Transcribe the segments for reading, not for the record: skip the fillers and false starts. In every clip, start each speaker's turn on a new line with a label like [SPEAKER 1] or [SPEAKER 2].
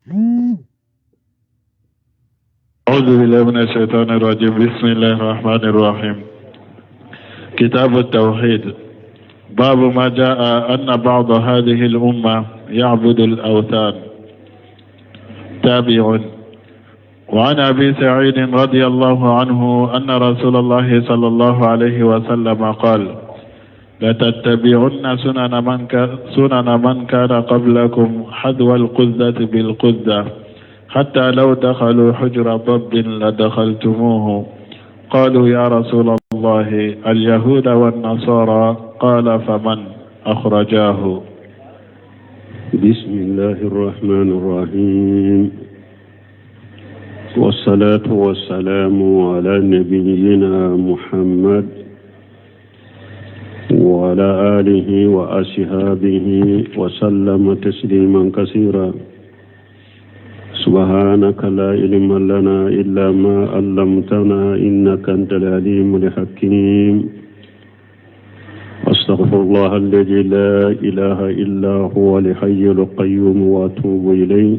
[SPEAKER 1] أعوذ بالله من الشيطان الرجيم. بسم الله الرحمن الرحيم. كتاب التوحيد. باب ما جاء أن بعض هذه الأمة يعبد الأوثان. تابع. وعن أبي سعيد رضي الله عنه أن رسول الله صلى الله عليه وسلم قال: لتتبعن سنن من كان قبلكم حذو القذة بالقذة، حتى لو دخلوا حجر ضب لدخلتموه. قالوا: يا رسول الله، اليهود والنصارى؟ قال: فمن؟ أخرجاه.
[SPEAKER 2] بسم الله الرحمن الرحيم، والصلاة والسلام على نبينا محمد وعلى آله وأصحابه وسلم تسليما كثيرا. سبحانك لا علم لنا إلا ما علمتنا إنك أنت العليم الحكيم. أستغفر الله الذي لا إله إلا هو الحي القيوم وأتوب إليه.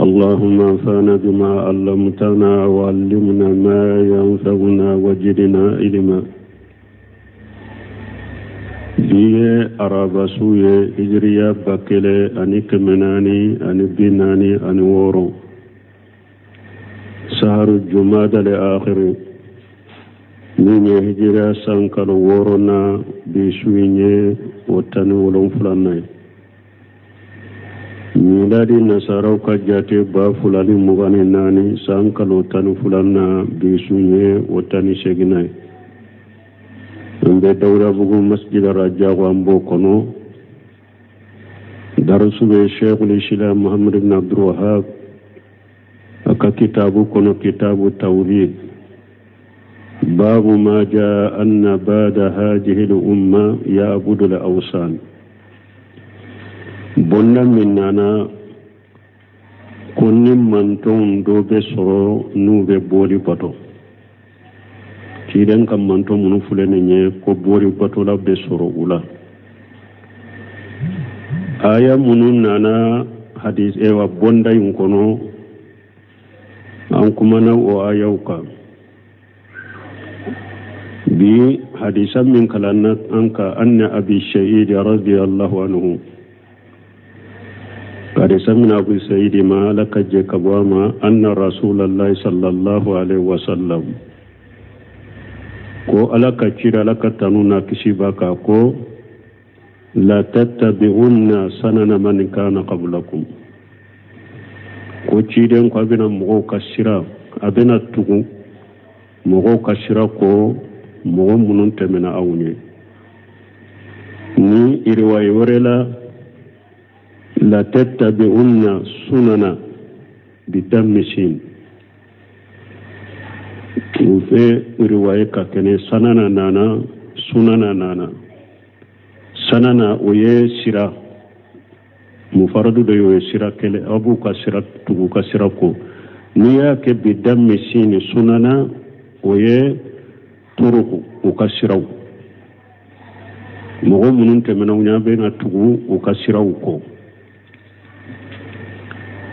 [SPEAKER 2] اللهم انفعنا بما علمتنا وعلمنا ما ينفعنا وزدنا علما. Bi ye araba su ye, hijiriya 1446, saharu jumada le akhiri, min ye hijiriya san kalo wɔɔrɔnan, bi su in ye o 17nan ye. Miladi nasaraw ka jate 2024, san kalo 12nan, bi su ye o 18nan ye. An bɛ Dawudabugu Masjid Rajago, an b'o kɔnɔ. Darisu bɛ Sheikhul Islam Muhammad ibn Abdul Wahab a ka kitabu kɔnɔ, kitabu tawhid, babu ma jaa anna ba'da hadhihi al-umma ya'budu al-awsan. Bonda min nana ko ni mantɔnw dɔ bɛ sɔrɔ n'u bɛ boli bato, ciden ka mantɔn minnu filɛ nin ye, ko boli batola bɛ sɔrɔ u la. Aya minnu nana hadis ewa bonda in kɔnɔ, an kumana o ayaw kan. Bi hadisa min kalanna an ka, anna Abi Sa'id radiyallahu anhu, hadisa min Abu Sa'id ma, Ala ka jɛ ka bɔ a ma, anna Rasulallahi sallallahu alaihi wasallam, ko Ala ka cira, Ala ka tanu na kisi b'a kan, ko la tattabi'unna sanana man kana qablakum. Ko ciden ko a bɛna mɔgɔw ka sira, a bɛna tugu mɔgɔw ka sira kɔ, mɔgɔ minnu tɛmɛna aw ɲɛ. Ni riwaye wɛrɛ la, la tattabi'unna sunana bidammi sin. U fɛ riwaye ka kɛnɛ, sanana nana, sunana nana. Sanana, o ye sira mufaradu dɔ ye, o ye sira kelen, aw b'u ka sira tugu, ka sira ko. N'i y'a kɛ bidammi sin, sunana, o ye turuku, u ka siraw, mɔgɔ minnu tɛmɛna u ɲɛ, bɛna tugu u ka siraw kɔ.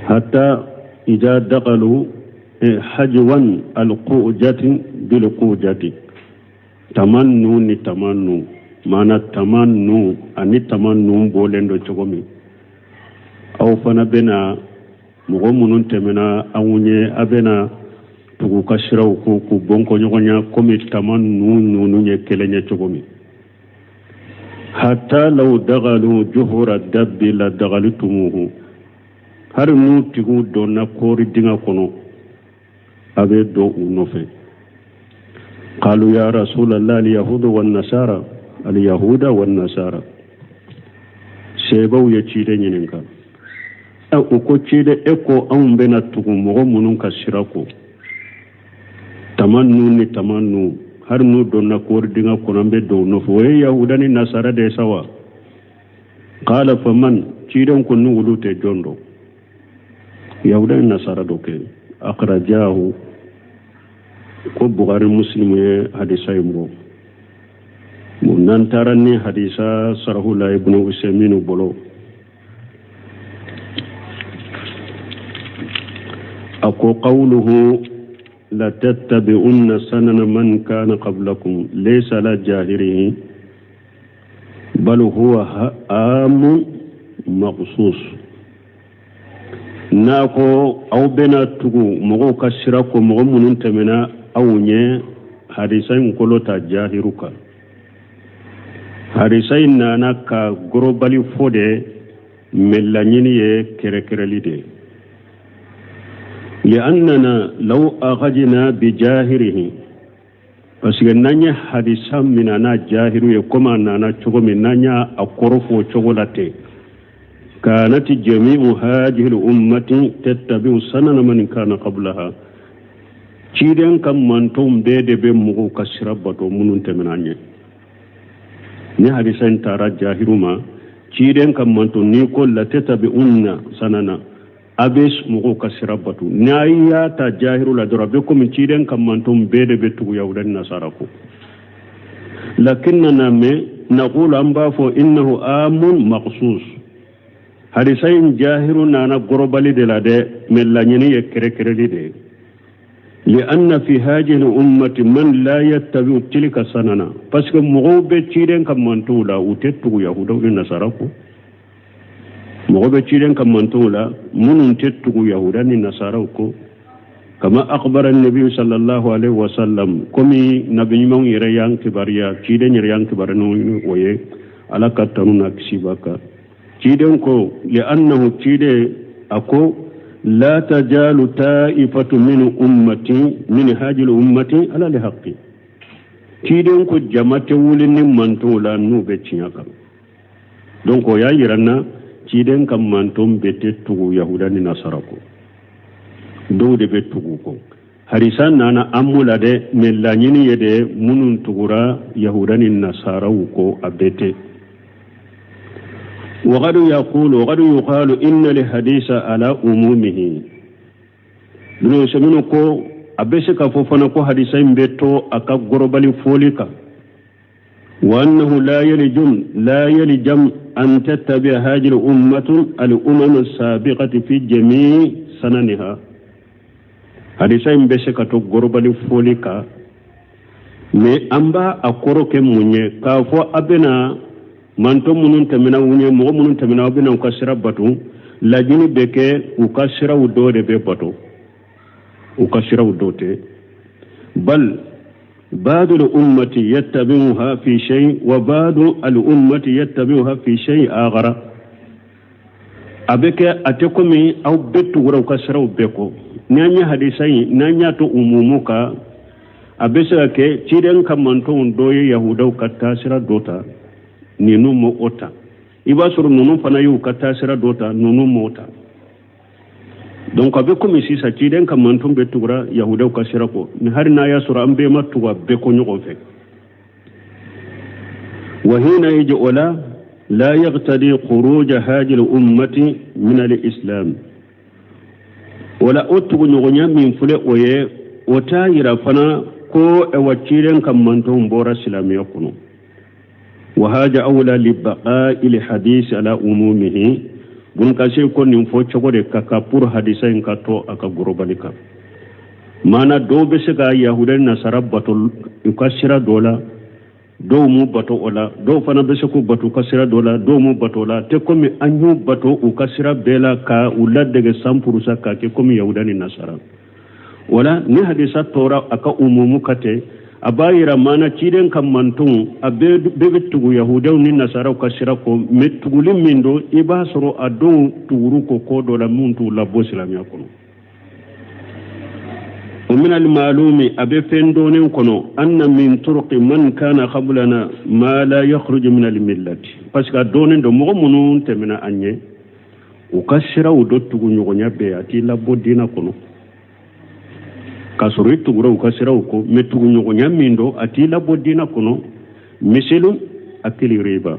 [SPEAKER 2] Hatta ida dakalu hajwan alqujati bilqujati, tama nu ni tama nu, maana tama nu ani tama nu bɔlen don cogo min, aw fana bɛna mɔgɔ minnu tɛmɛna aw ɲɛ, a bɛna tugu ka siraw ko k'u bɔnkɔ ɲɔgɔn ɲɛ komi tama nu nunu ye kelen ye cogo min. Hatta law dagalu juhura dabbi la dagalitumuhu, hali n'u tigiw donna kɔɔri dingɛ kɔnɔ, a bɛ don u nɔfɛ. Qalu ya Rasulallah, alyahudu wan nasara? Alyahuda wan nasara. Sebaw ye ciden ɲininka, u ko: ciden, e ko anw bɛna tugu mɔgɔ minnu ka sira kɔ, tama nu ni tama nu, hali n'u donna kɔɔri dingɛ kɔnɔ, an bɛ don u nɔfɛ, o ye yahuda ni nasara de ye sa wa? Qala faman? Ciden ko ni olu tɛ, jɔn dɔ? Yahuda ni nasara dɔ kɛ. Akhrajahu, ko Bukhari, Muslim ye hadisa in bɔ. N'an taara ni hadisa sarahu la Ibnu Usaymin bolo. A ko qawluhu latattabi'unna sanana man kana qablakum laysa ala jahirihi bal huwa amun makhsus. N'a ko aw bɛna tugu mɔgɔw ka sira kɔ, mɔgɔ minnu tɛmɛna aw ɲɛ, hadisa in kolo ta jahiru kan. Hadisa in nana ka gorobali fɔ de, mais laɲini ye kɛrɛkɛrɛli de ye. Li'annana law akhadna bijahirihi, parce que n'an ye hadisa mina n'a jahiru ye, komi a nana cogo min, n'an y'a a kɔrɔ fɔ o cogo la ten, kanat jami'u hadhihi al-ummati tattabi'u sanana man kana qablaha, ciden ka mantonw bɛɛ de bɛ mɔgɔw ka sira bato minnu tɛmɛna an ɲɛ. Ni hadisa in taara jahiru ma, ciden ka manton, n'i ko latattabi'unna sanana, a bɛ mɔgɔw ka sira bato, n'a y'a ta jahiru la dɔrɔn, a bɛ komi ciden ka manton bɛɛ de bɛ tugu yahuda ni nasara kɔ. Lakinnana, mais naqulu, an b'a fɔ innahu amun makhsus. Hadisa in jahiru nana gorobali de la dɛ, mais laɲini ye kɛrɛkɛrɛli de ye. Lianna fi hadihi ummati man la yattabi'u tilka sanana, parce que mɔgɔw bɛ ciden ka mantonw la, u tɛ tugu yahudaw ni nasara kɔ. Mɔgɔ bɛ ciden ka mantonw la minnu tɛ tugu yahuda ni nasaraw kɔ. Kama akhbara nabi sallallahu alaihi wasallam, komi nabi ɲumanw yɛrɛ y'an kibaruya, ciden yɛrɛ y'an kibaruya ni o ye, Ala ka tanu n'a kisi b'a kan. Ciden ko li'annahu, ciden a ko la tajalu ta'ifatu min ummati min hajil ummati ala li haqqi. Ciden ko jama tɛ wuli ni mantonw la n'u bɛ tiɲɛ kan. Donc o y'a yira n na ciden ka manton bɛɛ tɛ tugu yahuda ni nasara kɔ, dɔw de bɛ tugu kɔ. Hadisa nana amu la dɛ, mais laɲini ye de minnu tugura yahuda ni nasaraw kɔ, a bɛɛ tɛ. وقد يقول وقد يقال إن الحديث على عمومه. Ibn Usaymin ko a bɛ se k'a fɔ fana ko hadisa in bɛ to a ka gorobali fɔli kan. وأنه لا يلجم أن تتبع هذه الأمة الأمم السابقة في جميع سننها. Hadisa in bɛ se ka to gorobali fɔli kan, mais an b'a a kɔrɔ kɛ mun ye? K'a fɔ a bɛna mantɔ minnu tɛmɛna u ɲɛ, mɔgɔ minnu tɛmɛna, aw bɛna u ka sira bato, laɲini bɛ kɛ u ka siraw dɔw de bɛ bato, u ka siraw dɔw tɛ. Bal بعض الأمة يتبعها في شيء وبعض الأمة يتبعها في شيء آخر. A bɛ kɛ a tɛ komi aw bɛɛ tugura u ka siraw bɛɛ kɔ. N'an ye hadisa in, n'an y'a to umumu kan, a bɛ se ka kɛ ciden ka mantonw dɔ ye yahudaw ka taasira dɔ ta, ninnu m'o o ta. I b'a sɔrɔ ninnu fana y'u ka taasira dɔ ta, ninnu m'o ta. Donc a bɛ komi sisan ciden ka manton bɛ tugura yahudaw ka sira kɔ, ni hali n'a y'a sɔrɔ an bɛɛ ma tugu a bɛɛ kɔ ɲɔgɔn fɛ. وحينئذ ولا لا يقتضي خروج هذه الأمة من الإسلام. Wala o tuguɲɔgɔnya min filɛ, o ye o t'a yira fana ko ɛwa ciden ka mantonw bɔra silamɛya kɔnɔ. وهذا أولى لبقاء الحديث على عمومه. Bun Kasir ko nin fɔ cogo de ka kan pour hadisa in ka to a ka gorobali kan. Maana dɔw bɛ se ka yahuda ni nasara bato u ka sira dɔ la, dɔw m'u bato o la. Dɔw fana bɛ se k'u bato u ka sira dɔ la, dɔw m'u bato o la. Tɛ komi an y'u bato u ka sira bɛɛ la ka u ladege 100% k'a kɛ komi yahuda ni nasara. Wala ni hadisa tora a ka umumu ka tɛ, a b'a yira maana ciden ka mantonw a bɛɛ bɛ tugu yahudaw ni nasaraw ka sira kɔ, mais tuguli min don, i b'a sɔrɔ a dɔw tuguru ko ko dɔ la min t'u labɔ silamɛya kɔnɔ. ومن المعلوم, a bɛ fɛn dɔnnen kɔnɔ, أن من طرق من كان قبلنا ما لا يخرج من الملة, parce que a dɔnnen don mɔgɔ minnu tɛmɛna an ɲɛ, u ka siraw dɔ tugu ɲɔgɔnya bɛɛ, a t'i labɔ diinɛ kɔnɔ k'a sɔrɔ i tugura u ka siraw kɔ, mais tugu ɲɔgɔnya min don, a t'i labɔ diinɛ kɔnɔ. مثل أكل الربا,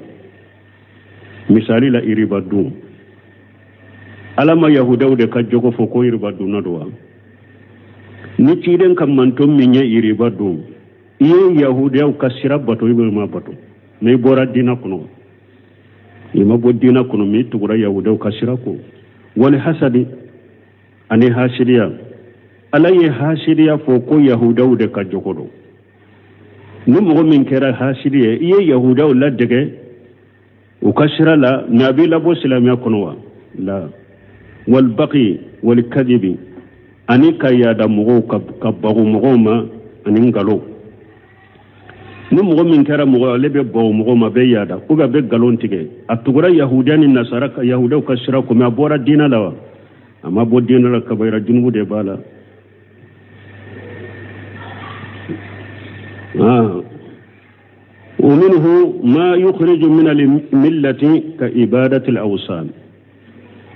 [SPEAKER 2] misali la iriba dun. Ala ma yahudaw de ka jogo fɔ ko iriba dunna don wa? Ni ciden ka manton min ye iriba dun, i ye yahudiyaw ka sira bato, i ma bato, mais i bɔra diinɛ kɔnɔ? I ma bɔ diinɛ kɔnɔ, mais i tugura yahudiyaw ka sira kɔ. والحسد, ani hasidiya. Ala ye hasidiya fɔ ko yahudaw de ka jogo don. Ni mɔgɔ min kɛra hasidi ye, i ye yahudaw ladege u ka sira la, mais a b'i labɔ silamɛya kɔnɔ wa? La. Walbaki walikadibi, ani ka yaada mɔgɔw ka bago mɔgɔw ma ani nkalon. Ni mɔgɔ min kɛra mɔgɔ ale bɛ bago mɔgɔw ma, a bɛ yaada ou bien a bɛ nkalon tigɛ, a tugura yahudiya ni nasara ka yahudaw ka sira kɔ, mais a bɔra diinɛ la wa? A ma bɔ diinɛ la, kabayira junubu de b'a la. ومنه ما يخرج من الملة كإبادة الأوثان.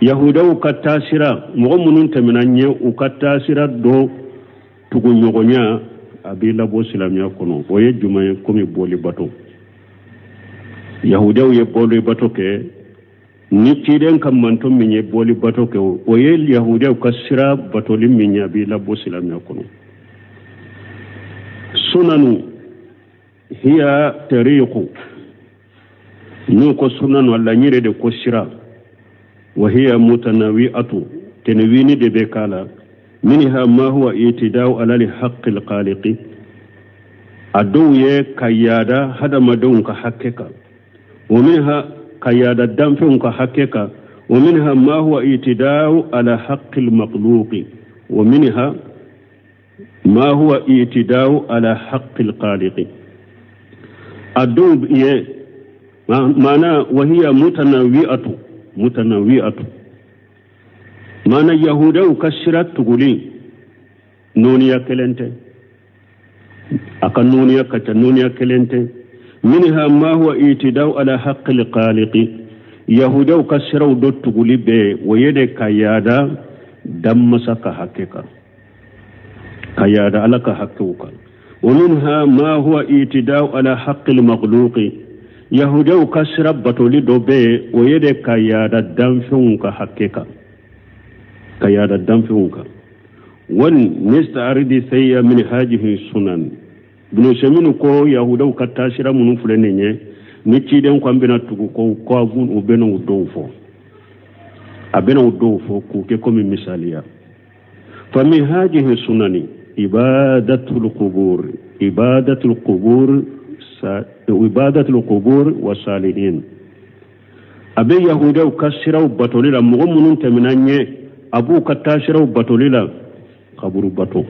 [SPEAKER 2] Yahudaw ka taasira, mɔgɔ minnu tɛmɛna ɲɛ, u ka taasira dɔ tuguɲɔgɔnya, a b'i labɔ silamɛya kɔnɔ. O ye jumɛn ye? Komi boli bato. Yahudaw ye boli bato kɛ. Ni ciden ka manton min ye boli bato kɛ, o ye yahudaw ka sira batoli min ye, a b'i labɔ silamɛya kɔnɔ. Sunanu hiya tariqu, n'u ko sunanu, a laɲini de ko sira. Wa hiya mutanawi'atu, tenewini de bɛ k'a la. Minha ma huwa itida'u ala li haqqil khaliqi, a dɔw ye ka yaada hadamadenw ka hakɛ kan, wa minha ka yaada danfɛnw ka hakɛ kan, wa minha ma huwa itida'u ala haqqil makhluqi, wa minha ma huwa itida'u ala haqqil khaliqi. A dɔw ye maana wa hiya mutanawi'atu, mutanawi'atu maana yahudaw ka sira tuguli nɔɔniya kelen tɛ, a ka nɔɔniya ka ca, nɔɔniya kelen tɛ. Minha ma huwa itida'u ala haqqil khaliqi, yahudaw ka siraw dɔ tuguli bɛ, o ye de ka yaada danmasa ka hakɛ kan, ka yaada Ala ka hakɛw kan. Wa minha ma huwa itida'u ala haqqil makhluqi, yahudaw ka sira batoli dɔ bɛ yen, o ye de ka yaada danfɛnw ka hakɛ kan, ka yaada danfɛnw kan. Wal nista'aridi sayya min hajihi sunan. Ibn Usaymin ko yahudaw ka taasira minnu filɛ nin ye, ni ciden ko an bɛna tugu ko ko u bɛna u dɔw fɔ, a bɛna u dɔw fɔ k'u kɛ komi misaliya. Fa min hajihi sunani ibadatul qubur, ibadatul qubur, ibadatul qubur wa salihin. A bɛ yahudaw ka siraw batoli la, mɔgɔ minnu tɛmɛna ɲɛ, a b'u ka taasiraw batoli la, kaburu bato,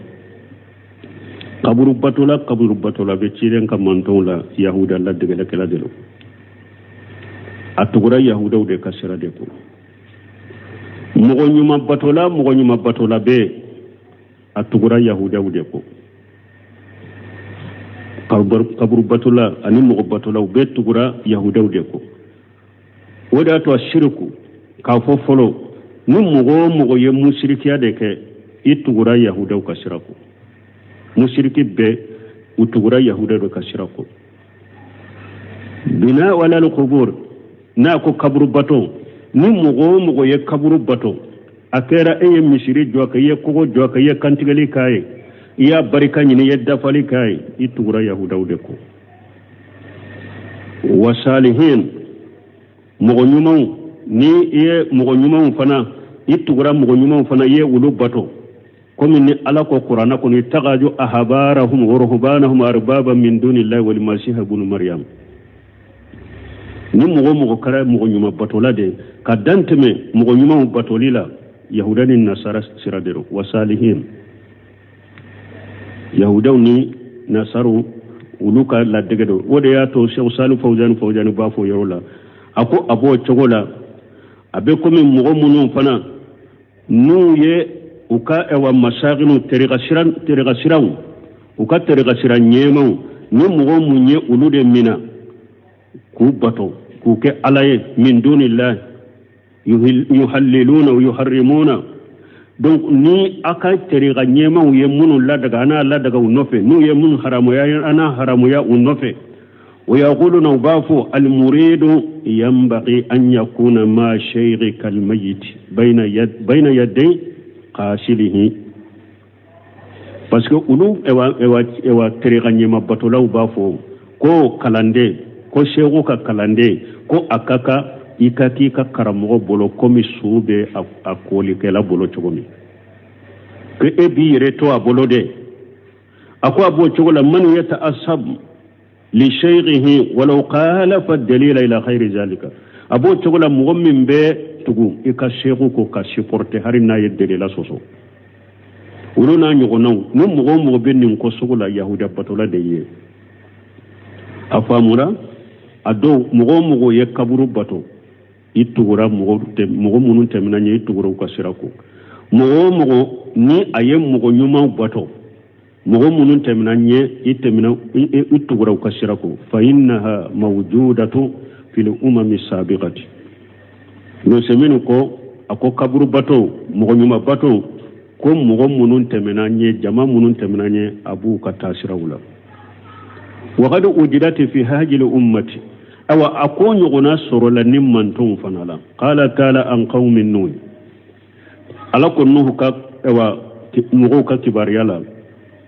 [SPEAKER 2] kaburu batola, kaburu batola bɛ ciden ka mantɔnw la. Yahuda ladegɛlɛkɛla de don, a tugura yahudaw de ka sira de kɔ. Mɔgɔ ɲuman batola, mɔgɔ ɲuman batola bɛ yen, a tugura yahudaw de kɔ. Kaburu batola ani mɔgɔ batola, u bɛɛ tugura yahudaw de kɔ. O de y'a to a siriku k'a fɔ fɔlɔ, ni mɔgɔ o mɔgɔ ye musirikiya de kɛ, i tugura yahudaw ka sira kɔ. Musiriki bɛɛ, u tugura yahudaw de ka sira kɔ. Bina walal kubur, n'a ko kaburu bato, ni mɔgɔ o mɔgɔ ye kaburu bato, a kɛra e ye misiri jɔ ka, i ye kogo jɔ ka, i ye kantigɛli k'a ye, i y'a barika ɲini, i ye dafali k'a ye, i tugura yahudaw de kɔ. Wa salihin, mɔgɔ ɲumanw, ni i ye mɔgɔ ɲumanw fana, i tugura mɔgɔ ɲumanw fana, i ye olu bato, komi ni Ala ko kuranɛ kɔnɔ ittakhadhu ahbarahum wa ruhbanahum arbaba min dunillahi wal masiha ibn maryam. Ni mɔgɔ mɔgɔ kɛra mɔgɔ ɲuman batola de ka dan tɛmɛ mɔgɔ ɲumanw batoli la, yahuda ni nasara sira de don. Wa salihin, yahudaw ni nasaru, olu ka ladege don. O de y'a to Sheikh Salih Fawzani Fawzani b'a fɔ yɔrɔ la, a ko a b'o cogo la, a bɛ komi mɔgɔ minnu fana n'u ye u ka ɛwa masakinu terika sira, terika siraw, u ka terika sira ɲɛmaw, ni mɔgɔ mun ye olu de mina k'u bato k'u kɛ Ala ye, min dunillahi yuhalliluna wa yuharrimuna. Donc ni a ka terika ɲɛmaw ye minnu ladaga, an n'a ladaga u nɔfɛ, n'u ye minnu haramuya, an n'a haramuya u nɔfɛ. Wa yaquluna, u b'a fɔ almuridu yanbaghi an yakuna ma shaykhi kalmayit bayna yad bayna yaday qasilihi. Parce que olu ewa ewa ewa terika ɲɛma batolaw b'a fɔ ko kalanden, ko seku ka kalanden, ko a ka kan i ka k'i ka karamɔgɔ bolo komi su bɛ a kolikɛla bolo cogo min. Ko e b'i yɛrɛ to a bolo dɛ. A ko a b'o cogo la, man yata'assab li shaykhihi walau khalafa dalila ila khayri zalika. A b'o cogo la, mɔgɔ min bɛ tugu i ka seku kɔ ka supporter hali n'a ye delila sɔsɔ, olu n'a ɲɔgɔnnaw, ni mɔgɔ o mɔgɔ bɛ nin ko sugu la, yahudiya batola de ye. A faamura? A dɔw, mɔgɔ o mɔgɔ ye kaburu bato, i tugura mɔgɔ minnu tɛmɛna ɲɛ, i tugura u ka sira kɔ. Mɔgɔ o mɔgɔ ni a ye mɔgɔ ɲumanw bato, mɔgɔ minnu tɛmɛna ɲɛ, i tɛmɛna, i tugura u ka sira kɔ. Fa innaha mawjudatu fil umami sabiqati. Usɛmini ko, a ko kaburu bato, mɔgɔ ɲuman bato, ko mɔgɔ minnu tɛmɛna ɲɛ, jama minnu tɛmɛna ɲɛ, a b'u ka taasiraw la. Waqad wujidati fi hajil ummati. Awa, a ko ɲɔgɔnna sɔrɔla ni mantonw fana la. Qala taala an qawmi nuh, Ala ko Nuhu ka, awa, mɔgɔw ka kibaruya la: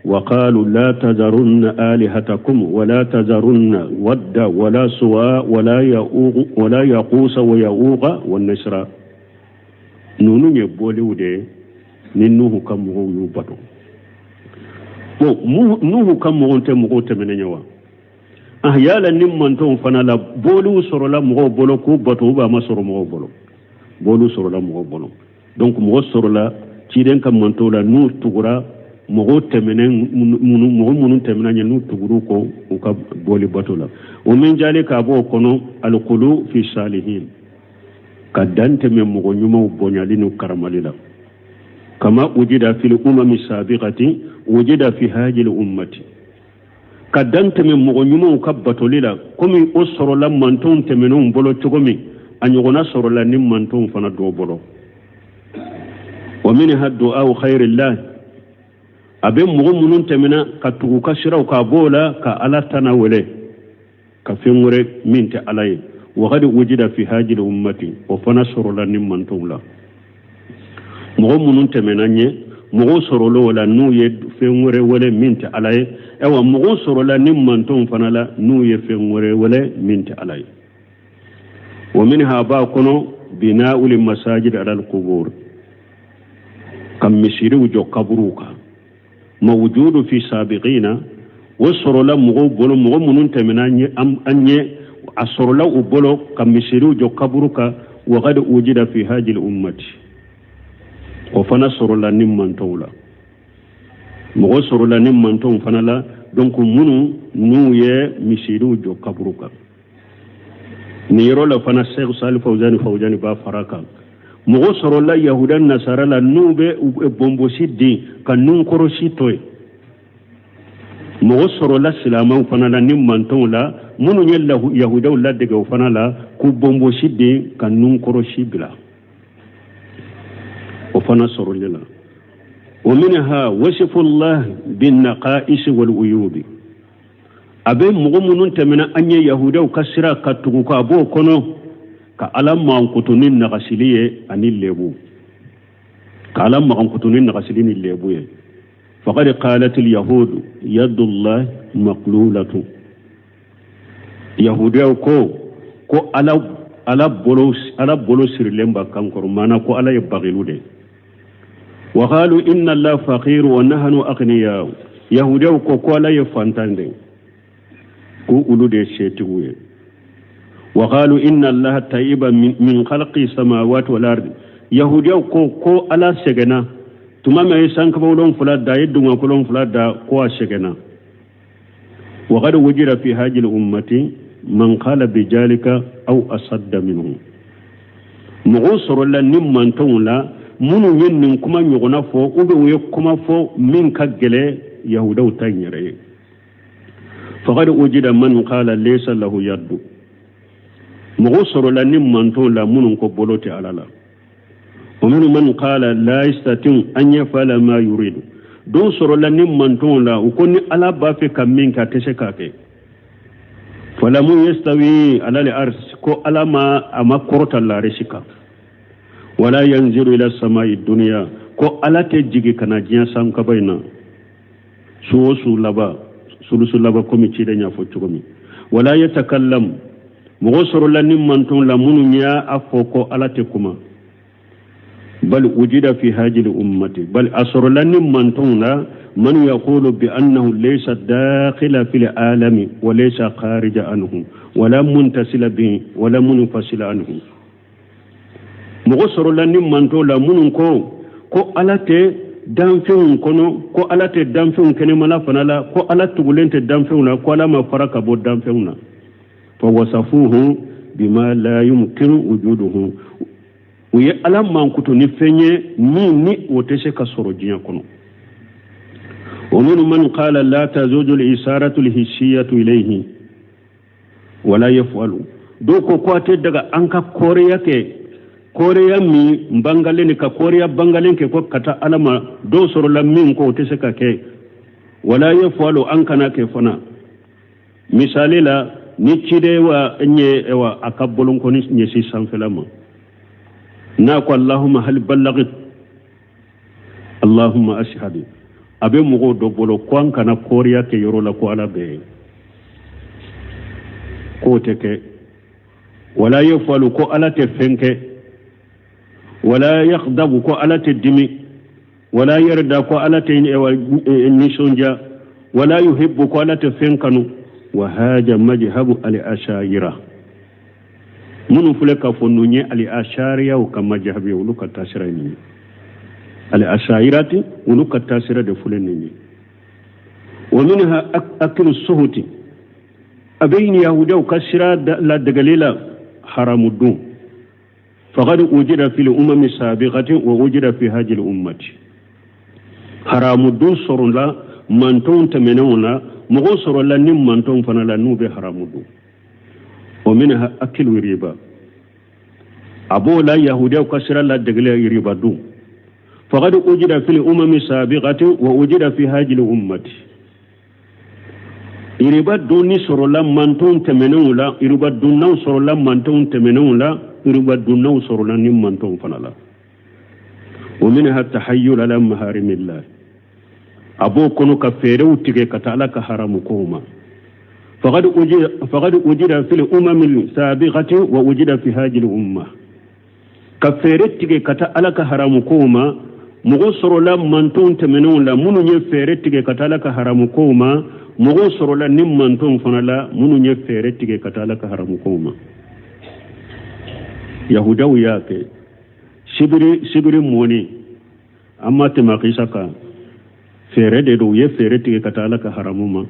[SPEAKER 2] wa qalu la tazarunna alihatakum wala tazarunna wadda wala suwa wala ya'uq wala yaqusa wa ya'uqa wa nasra. Ninnu ye boliw de ye ni Nuhu ka mɔgɔw y'u bato. Bon, Nuhu ka mɔgɔw tɛ mɔgɔw tɛmɛnen ye wa? Ah, yala ni mantonw fana la, boliw sɔrɔla mɔgɔw bolo k'u bato, ou a ma sɔrɔ mɔgɔw bolo? Boliw sɔrɔla mɔgɔw bolo. Donc mɔgɔ sɔrɔla ciden ka mantonw la n'u tugura mɔgɔw tɛmɛnen minnu, mɔgɔ minnu tɛmɛna ɲɛ, n'u tugur'u kɔ u ka boli bato la. O min jali k'a bɔ o kɔnɔ, alqulu fi salihin, ka dan tɛmɛ mɔgɔ ɲumanw bonyali n'u karamali la. Kama wujida fil umami sabiqati wujida fi hajil ummati. Ka dan tɛmɛ mɔgɔ ɲumanw ka batoli la, komi o sɔrɔla mantonw tɛmɛnenw bolo cogo min, a ɲɔgɔnna sɔrɔla ni mantonw fana dɔw bolo. Wa minha du'au khayrillah. A bɛ mɔgɔ minnu tɛmɛna ka tugu ka siraw k'a b'o la ka Ala tana wele ka fɛn wɛrɛ min tɛ Ala ye. Waqad wujida fi hajil ummati. O fana sɔrɔla ni mantonw la. Mɔgɔ minnu tɛmɛna ɲɛ, mɔgɔw sɔrɔla o la n'u ye fɛn wɛrɛ wele min tɛ Ala ye. Ayiwa, mɔgɔw sɔrɔla ni mantonw fana la n'u ye fɛn wɛrɛ wele min tɛ Ala ye. Wa minha, b'a kɔnɔ, bina'ul masajid ala al-qubur, ka misiriw jɔ kaburuw kan. Mawjudu fi sabiqina. O sɔrɔla mɔgɔw bolo, mɔgɔ minnu tɛmɛna an ɲɛ, a sɔrɔla u bolo ka misiriw jɔ kaburu kan. Waqad wujida fi hajil ummati. O fana sɔrɔla ni mantɔnw la. Mɔgɔ sɔrɔla ni mantɔnw fana la, donc minnu n'u ye misiriw jɔ kaburu kan. Nin yɔrɔ la fana, Sheikh Salih Fawzani Fawzani b'a fara kan: mɔgɔ sɔrɔla yahuda nasara la n'u bɛ bonbosi den ka nunkɔrɔsi to yen. Mɔgɔ sɔrɔla silamɛw fana la ni mantɔnw la minnu ye yahudaw ladege o fana la k'u bonbosi den ka nunkɔrɔsi bila. O fana sɔrɔli la. Wa minha wasifullah bin naqa'is wal uyubi. A bɛ mɔgɔ minnu tɛmɛna an ye yahudaw ka sira ka tugu ka b'o kɔnɔ ka Ala mankutu ni nagasili ye ani lebu, ka Ala mankutu ni nagasili ni lebu ye. Faqad qalat al yahud yadullah maqlulatu. Yahudiyaw ko Ala bolo sirilen b'a kan kɔrɔ, maana ko Ala ye bagilu de. Wa qalu inna Allah faqir wa nahnu aghniya. Yahudiyaw ko Ala ye fantan de, ko olu de ye setigiw ye. Wa qalu inna Allah ta'iba min khalqi samawati wal ardi. Yahudiyaw ko Ala sɛgɛnna tuma min a ye sankaba 7 da, a ye dugumakolo 7 da, ko a sɛgɛnna. وقد وجد في هذه الأمة من قال بذلك أو أشد منه. Mɔgɔw sɔrɔla ni mantɔnw la minnu ye nin kuma ɲɔgɔnna fɔ, ou bien u ye kuma fɔ min ka gɛlɛ yahudaw ta in yɛrɛ ye. فقد وجد من قال ليس له يد. Mɔgɔw sɔrɔla ni mantɔnw la minnu ko bolo tɛ Ala la. ومن من قال لا يستطيع أن يفعل ما يريد. Dɔw sɔrɔla ni mantɔnw la, u ko ni Ala b'a fɛ ka min kɛ, a tɛ se k'a kɛ. فلم يستو على العرش, ko Ala ma a ma kɔrɔta larisi kan. ولا ينزل إلى السماء الدنيا, ko Ala tɛ jigi ka na diɲɛ sankaba in na su o su laban, sulusu laban, komi ciden y'a fɔ cogo min. ولا يتكلم. Mɔgɔ sɔrɔla ni mantɔnw la minnu y'a fɔ ko Ala tɛ kuma. Bal wujida fi hajil ummati, bal a sɔrɔla ni mantɔnw la man yaqulu bi annahu laysa dakhila fil alami wa laysa kharija anhu wala muntasila bihi wala munfasila anhu. Mɔgɔ sɔrɔla ni mantɔnw la minnu ko ko Ala tɛ danfɛnw kɔnɔ, ko Ala tɛ danfɛnw kɛnɛmala fana la, ko Ala tugulen tɛ danfɛnw na, ko Ala ma fara ka bɔ danfɛnw na. Fa wasafuhu bima la yumkinu wujuduhu, u ye Ala mankutu ni fɛn ye min ni o tɛ se ka sɔrɔ diɲɛ kɔnɔ. Wa minnu man qala la tajuzu al-isharatu al-hissiyatu ilayhi wala yaf'alu, dɔw ko ko a tɛ daga an ka kɔɔriya kɛ, kɔɔriya min bangalen ka kɔɔriya bangalen kɛ ko ka taa Ala ma, dɔw sɔrɔla min ko o tɛ se ka kɛ. Wala yaf'alu, an kana kɛ fana. Misali la, ni ciden wa ɲɛ wa a ka bolonkɔni ɲɛsin sanfɛla ma, n'a ko Allahumma hal ballagit Allahumma ashhadu, a bɛ mɔgɔw dɔ bolo ko an kana kɔɔriya kɛ yɔrɔ la ko Ala bɛ yen, k'o tɛ kɛ. Wala yafalu, ko Ala tɛ fɛn kɛ. Wala yaghdabu, ko Ala tɛ dimi. Wala yarda, ko Ala tɛ nisɔndiya. Wala yuhibbu, ko Ala tɛ fɛn kanu. Wa haja majhabu al ashayira, minnu filɛ k'a fɔ ninnu ye al ashariyaw ka majhabi ye, olu ka taasira ye nin ye. Al ashayirati, olu ka taasira de filɛ nin ye. Wa minha aklu suhuti, a bɛ ɲini yahudiyaw ka sira ladegeli la haramu dun. Faqad wujida fil umami sabiqati wa wujida fi hajil ummati, haramu dun sɔrɔla mantɔnw tɛmɛnenw na, mɔgɔw sɔrɔla ni mantɔnw fana la n'u bɛ haramu dun. Wa minha akilu riba, a b'o la yahudiyaw ka sira ladegeli riba dun. Faqad wujida fil umami sabiqati wa wujida fi hajil ummati, iriba dunni sɔrɔla mantɔnw tɛmɛnenw la, iriba dunnaw sɔrɔla mantɔnw tɛmɛnenw la, iriba dunnaw sɔrɔla ni mantɔnw fana la. Wa minha tahayyul ala maharimillah, a b'o kɔnɔ ka fɛɛrɛw tigɛ ka taa Ala ka haramu kow ma. Faqad wujida fil umamil sabiqati wa wujida fi hajil umma, ka fɛɛrɛ tigɛ ka taa Ala ka haramu kow ma. Mɔgɔ sɔrɔla mantɔnw tɛmɛnenw la minnu ye fɛɛrɛ tigɛ ka taa Ala ka haramu kow ma, mɔgɔw sɔrɔla ni mantɔnw fana la minnu ye fɛɛrɛ tigɛ ka taa Ala ka haramu kow ma. Yahudaw y'a kɛ sibiri mɔni, an ma tɛmɛ a kisa kan, fɛɛrɛ de don, u ye fɛɛrɛ tigɛ ka taa Ala ka haramu ma.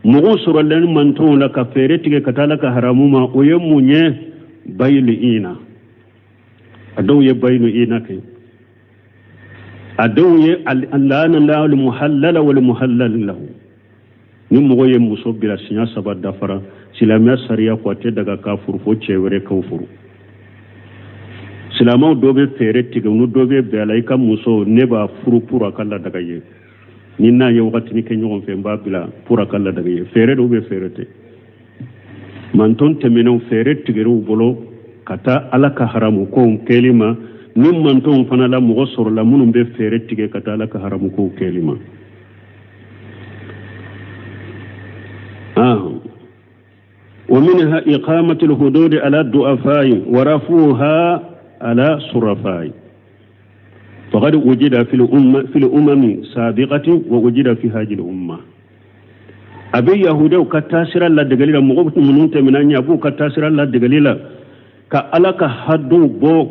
[SPEAKER 2] Mɔgɔw sɔrɔla ni mantɔnw la ka fɛɛrɛ tigɛ ka taa Ala ka haramu ma, o ye mun ye? Bayilu ina, a dɔw ye bayilu ina kɛ, a dɔw ye laana lahu muhallala wal muhallal lahu. Ni mɔgɔ ye muso bila siɲɛ saba dafara, silamɛya sariya ko a tɛ daga k'a furu fo cɛ wɛrɛ k'o furu. Silamɛw dɔ bɛ fɛɛrɛ tigɛ, ni dɔ bɛ bɛn a la, i ka muso ne b'a furu pour a ka ladaga ye, ni n'a ye wagatinin kɛ ɲɔgɔn fɛ n b'a bila pour a ka ladaga ye. Fɛɛrɛ dɔw bɛ fɛɛrɛ tɛ. Mantɔn tɛmɛnenw fɛɛrɛ tigɛr'u bolo ka taa Ala ka haramu kow kɛli ma, ni mantɔnw fana la mɔgɔ sɔrɔla minnu bɛ fɛɛrɛ tigɛ ka taa Ala ka haramu kow kɛli ma. Wa minha iqamatul hudud ala du'afai wa rafuha ala surafai. Faqad wujida fil umma fil umami sabiqati wa wujida fi hadhihi al umma. A bɛ yahudaw ka taasira ladegeli la, mɔgɔ minnu tɛmɛna ɲɛ, a b'u ka taasira ladegeli la ka Ala ka haduw bɔ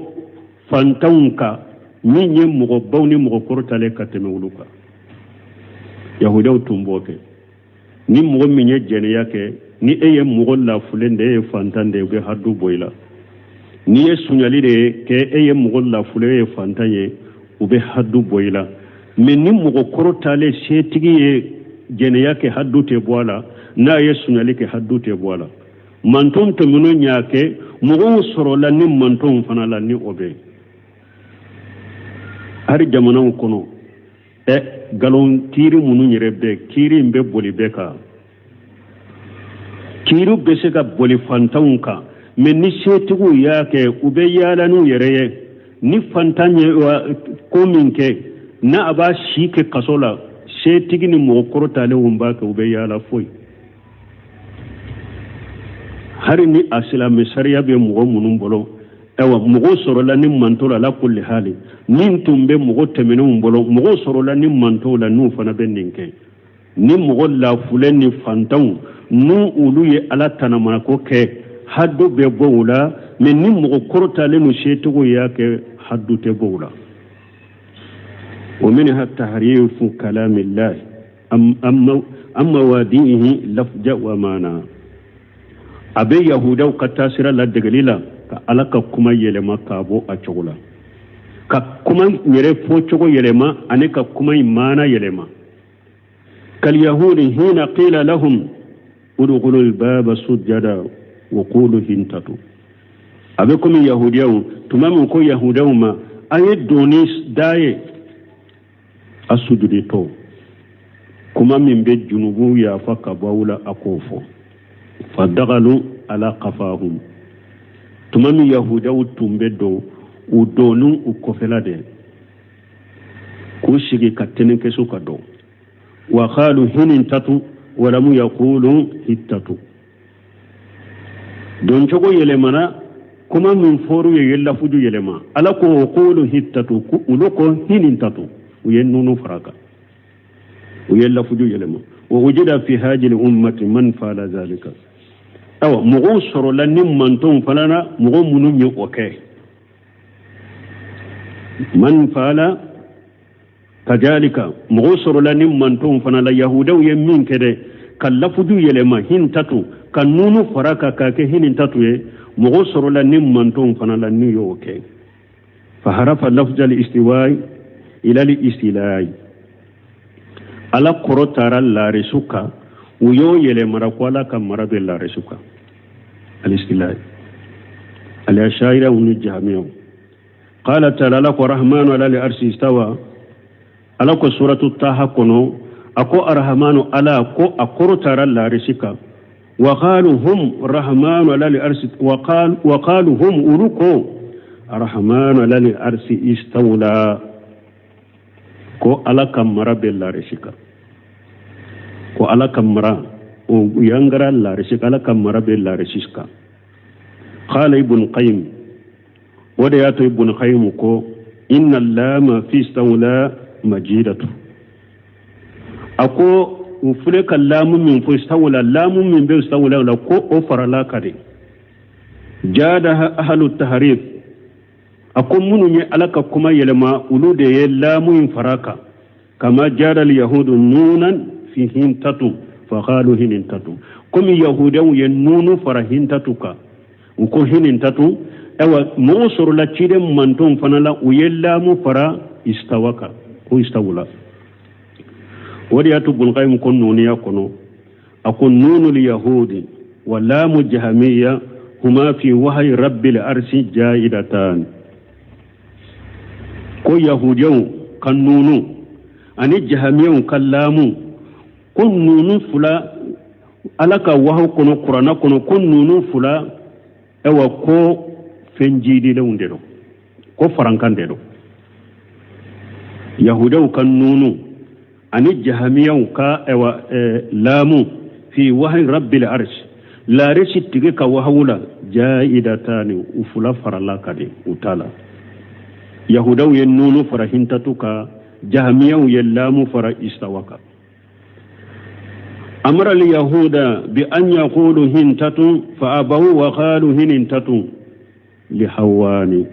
[SPEAKER 2] fantanw kan, min ye mɔgɔbaw ni mɔgɔ kɔrɔtalen ka tɛmɛ olu kan. Yahudaw tun b'o kɛ. Ni mɔgɔ min ye jɛnɛya kɛ, ni e ye mɔgɔ lafulen de ye, e ye fantan de ye, u bɛ hadu bɔ i la. N'i ye suɲali de kɛ, e ye mɔgɔ lafulen, e ye fantan ye, u bɛ hadu bɔ i la. Mais ni mɔgɔ kɔrɔtalen setigi ye jɛnɛya kɛ, hadu tɛ bɔ a la. N'a ye suɲali kɛ, hadu tɛ bɔ a la. Mantɔn tɛmɛnenw y'a kɛ, mɔgɔw sɔrɔla ni mantɔnw fana la ni o bɛ hali jamanaw kɔnɔ. Nkalon kiiri minnu yɛrɛ bɛ, kiiri in bɛ boli bɛɛ kan, kiiri bɛ se ka boli fantanw kan, mais ni setigiw y'a kɛ, u bɛ yaala n'u yɛrɛ ye. Ni fantan ye ko min kɛ, n'a a b'a si kɛ kaso la, setigi ni mɔgɔ kɔrɔtalenw b'a kɛ, u bɛ yaala foyi. Hali ni a silamɛ sariya bɛ mɔgɔ minnu bolo, Ayiwa, mɔgɔw sɔrɔla nin mantɔn la. Ala kulli hali, nin tun bɛ mɔgɔ tɛmɛnenw bolo, mɔgɔw sɔrɔla nin mantɔn la n'u fana bɛ nin kɛ. Ni mɔgɔ lafulen ni fantanw n'u olu ye Ala tanamanako kɛ, hadu bɛ bɔ u la, mɛ ni mɔgɔ kɔrɔtalen n'u setigiw y'a kɛ, hadu tɛ bɔ u la. Wa minha tahrifu kalamillahi an mawadi'ihi lafzan wa maana. A bɛ yahudaw ka taasira ladegeli la ka Ala ka kuma yɛlɛma k'a bɔ a cogo la, ka kuma yɛrɛ fɔcogo yɛlɛma ani ka kuma in maana yɛlɛma. Kalyahudi hina qila lahum udkhulu albaba sujjada wa qulu hintatu. A bɛ komi yahudiyaw tuma min ko yahudaw ma, a ye don ni da ye, a sujuditɔ, kuma min bɛ junubu yafa ka bɔ aw la, a k'o fɔ. Fadagalu ala kafahum. Tuma min yahudaw tun bɛ don, u donni u kɔfɛla de k'u sigi ka tɛnɛkɛso ka don. Wa qalu hinintatu walamu yaqulu hittatu. Doncogo yɛlɛmana, kuma min fɔr'u ye, ye lafuju yɛlɛma. Ala ko o qulu hittatu, olu ko hinintatu, u ye nunu fara kan, u ye lafuju yɛlɛma. Wa wujida fi hajil ummati man fala zalika. Awa, mɔgɔw sɔrɔla ni mantɔnw fana na, mɔgɔ minnu ye o kɛ. Man fala kadalika, mɔgɔw sɔrɔla ni mantɔnw fana la, yahudaw ye min kɛ dɛ, ka lafuju yɛlɛma hintatu, ka nunu fara kan k'a kɛ hinintatu ye, mɔgɔw sɔrɔla ni mantɔnw fana la n'u y'o kɛ. Faharafa lafzal istiwai ilal istilai. Ala kɔrɔ taara laarisu kan, u y'o yɛlɛmara ko Ala ka mara bɛ laarisu kan, alistilai. Alashairaw ni jahamiyaw. Qala taala, Ala ko rahmanu ala li arsi istawa. Ala ko suratu Taha kɔnɔ, a ko arahmanu, Ala ko a kɔrɔ taara laarisi kan. Wa qalu hum rahmanu ala li arsi wa qalu hum, olu ko arahmanu ala li arsi istawla, ko Ala ka mara bɛ laarisi kan, ko Ala ka mara o yangara laarisi kan, Ala ka mara bɛ laarisi kan. Qala Ibn Qayyim, o de y'a to Ibn Qayyim ko inna lama fi istawla majidatu. A ko u filɛ ka laamu min fɔ istawla, laamu min bɛ istawla la, ko o farala ka de jadaha ahlu tahrif. A ko minnu ye Ala ka kuma yɛlɛma, olu de ye laamu in fara kan. Kama jada yahudu nunan fi hintatu faqalu hinintatu. Komi yahudaw ye nunu fara hintatu kan, u ko hinintatu. Ayiwa, mɔgɔw sɔrɔla ciden mantɔnw fana la, u ye laamu fara istawa kan, ko istawula. O de y'a to Bulqayim ko nuniya kɔnɔ, a ko nunul yahudi wa laamu jahamiya huma fi wahayi rabbil arsi jaidatan. Ko yahudiyaw ka nunu ani jahamiyaw ka laamu, ko nunu fila Ala ka wahaw kɔnɔ, kuranna kɔnɔ, ko nunu fila, ayiwa, ko fɛn jidilenw de don, ko farankan de don. Yahudaw ka nunu ani jahamiyaw ka, ayiwa, laamu fi wahayi rabbil arsi, laarisi tigi ka wahawu la, jaidatani, u fila farala ka de u ta la. Yahudaw ye nunu fara hintatu ka, jahamiyaw ye laamu fara istawa kan. Amara al yahuda bi an yaqulu hintatun fa abaw wa qalu hinintatun li hawani.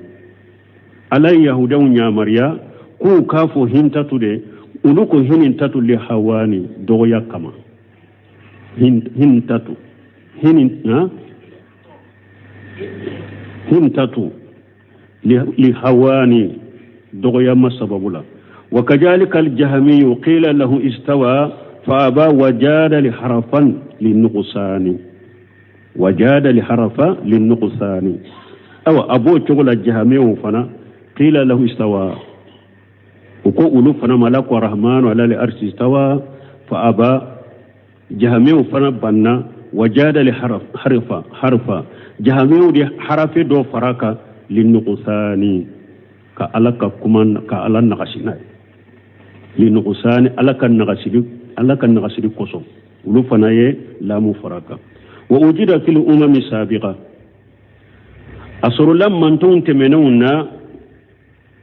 [SPEAKER 2] Ala ye yahudaw yamaruya k'u k'a fɔ hintatu de, olu ko hinintatu li hawani, dɔgɔya kama. Hintatu hinin ha hintatu li hawani, dɔgɔyama sababu la. Wa kadhalika al-jahmiyu qila lahu istawa fa aba wa jada li harafan linuqsani, wa jada li harafa linuqsani. Awa, a b'o cogo la, jahamiyaw fana qila lahu istawa, u ko olu fana ma, la ko rahmanu ala li arsi istawa fa aba, jahamiyaw fana banna. Wa jada li harfa harfa, jahamiyaw de harafe dɔ fara kan linuqsani, ka Ala ka kuma ka Ala nagasi n'a ye, linuqsani, Ala ka nagasili, Ala ka nagasili kosɔn, olu fana ye laamu fara kan. Wa ujida fil umami sabiqa. A sɔrɔla mantonw tɛmɛnenw na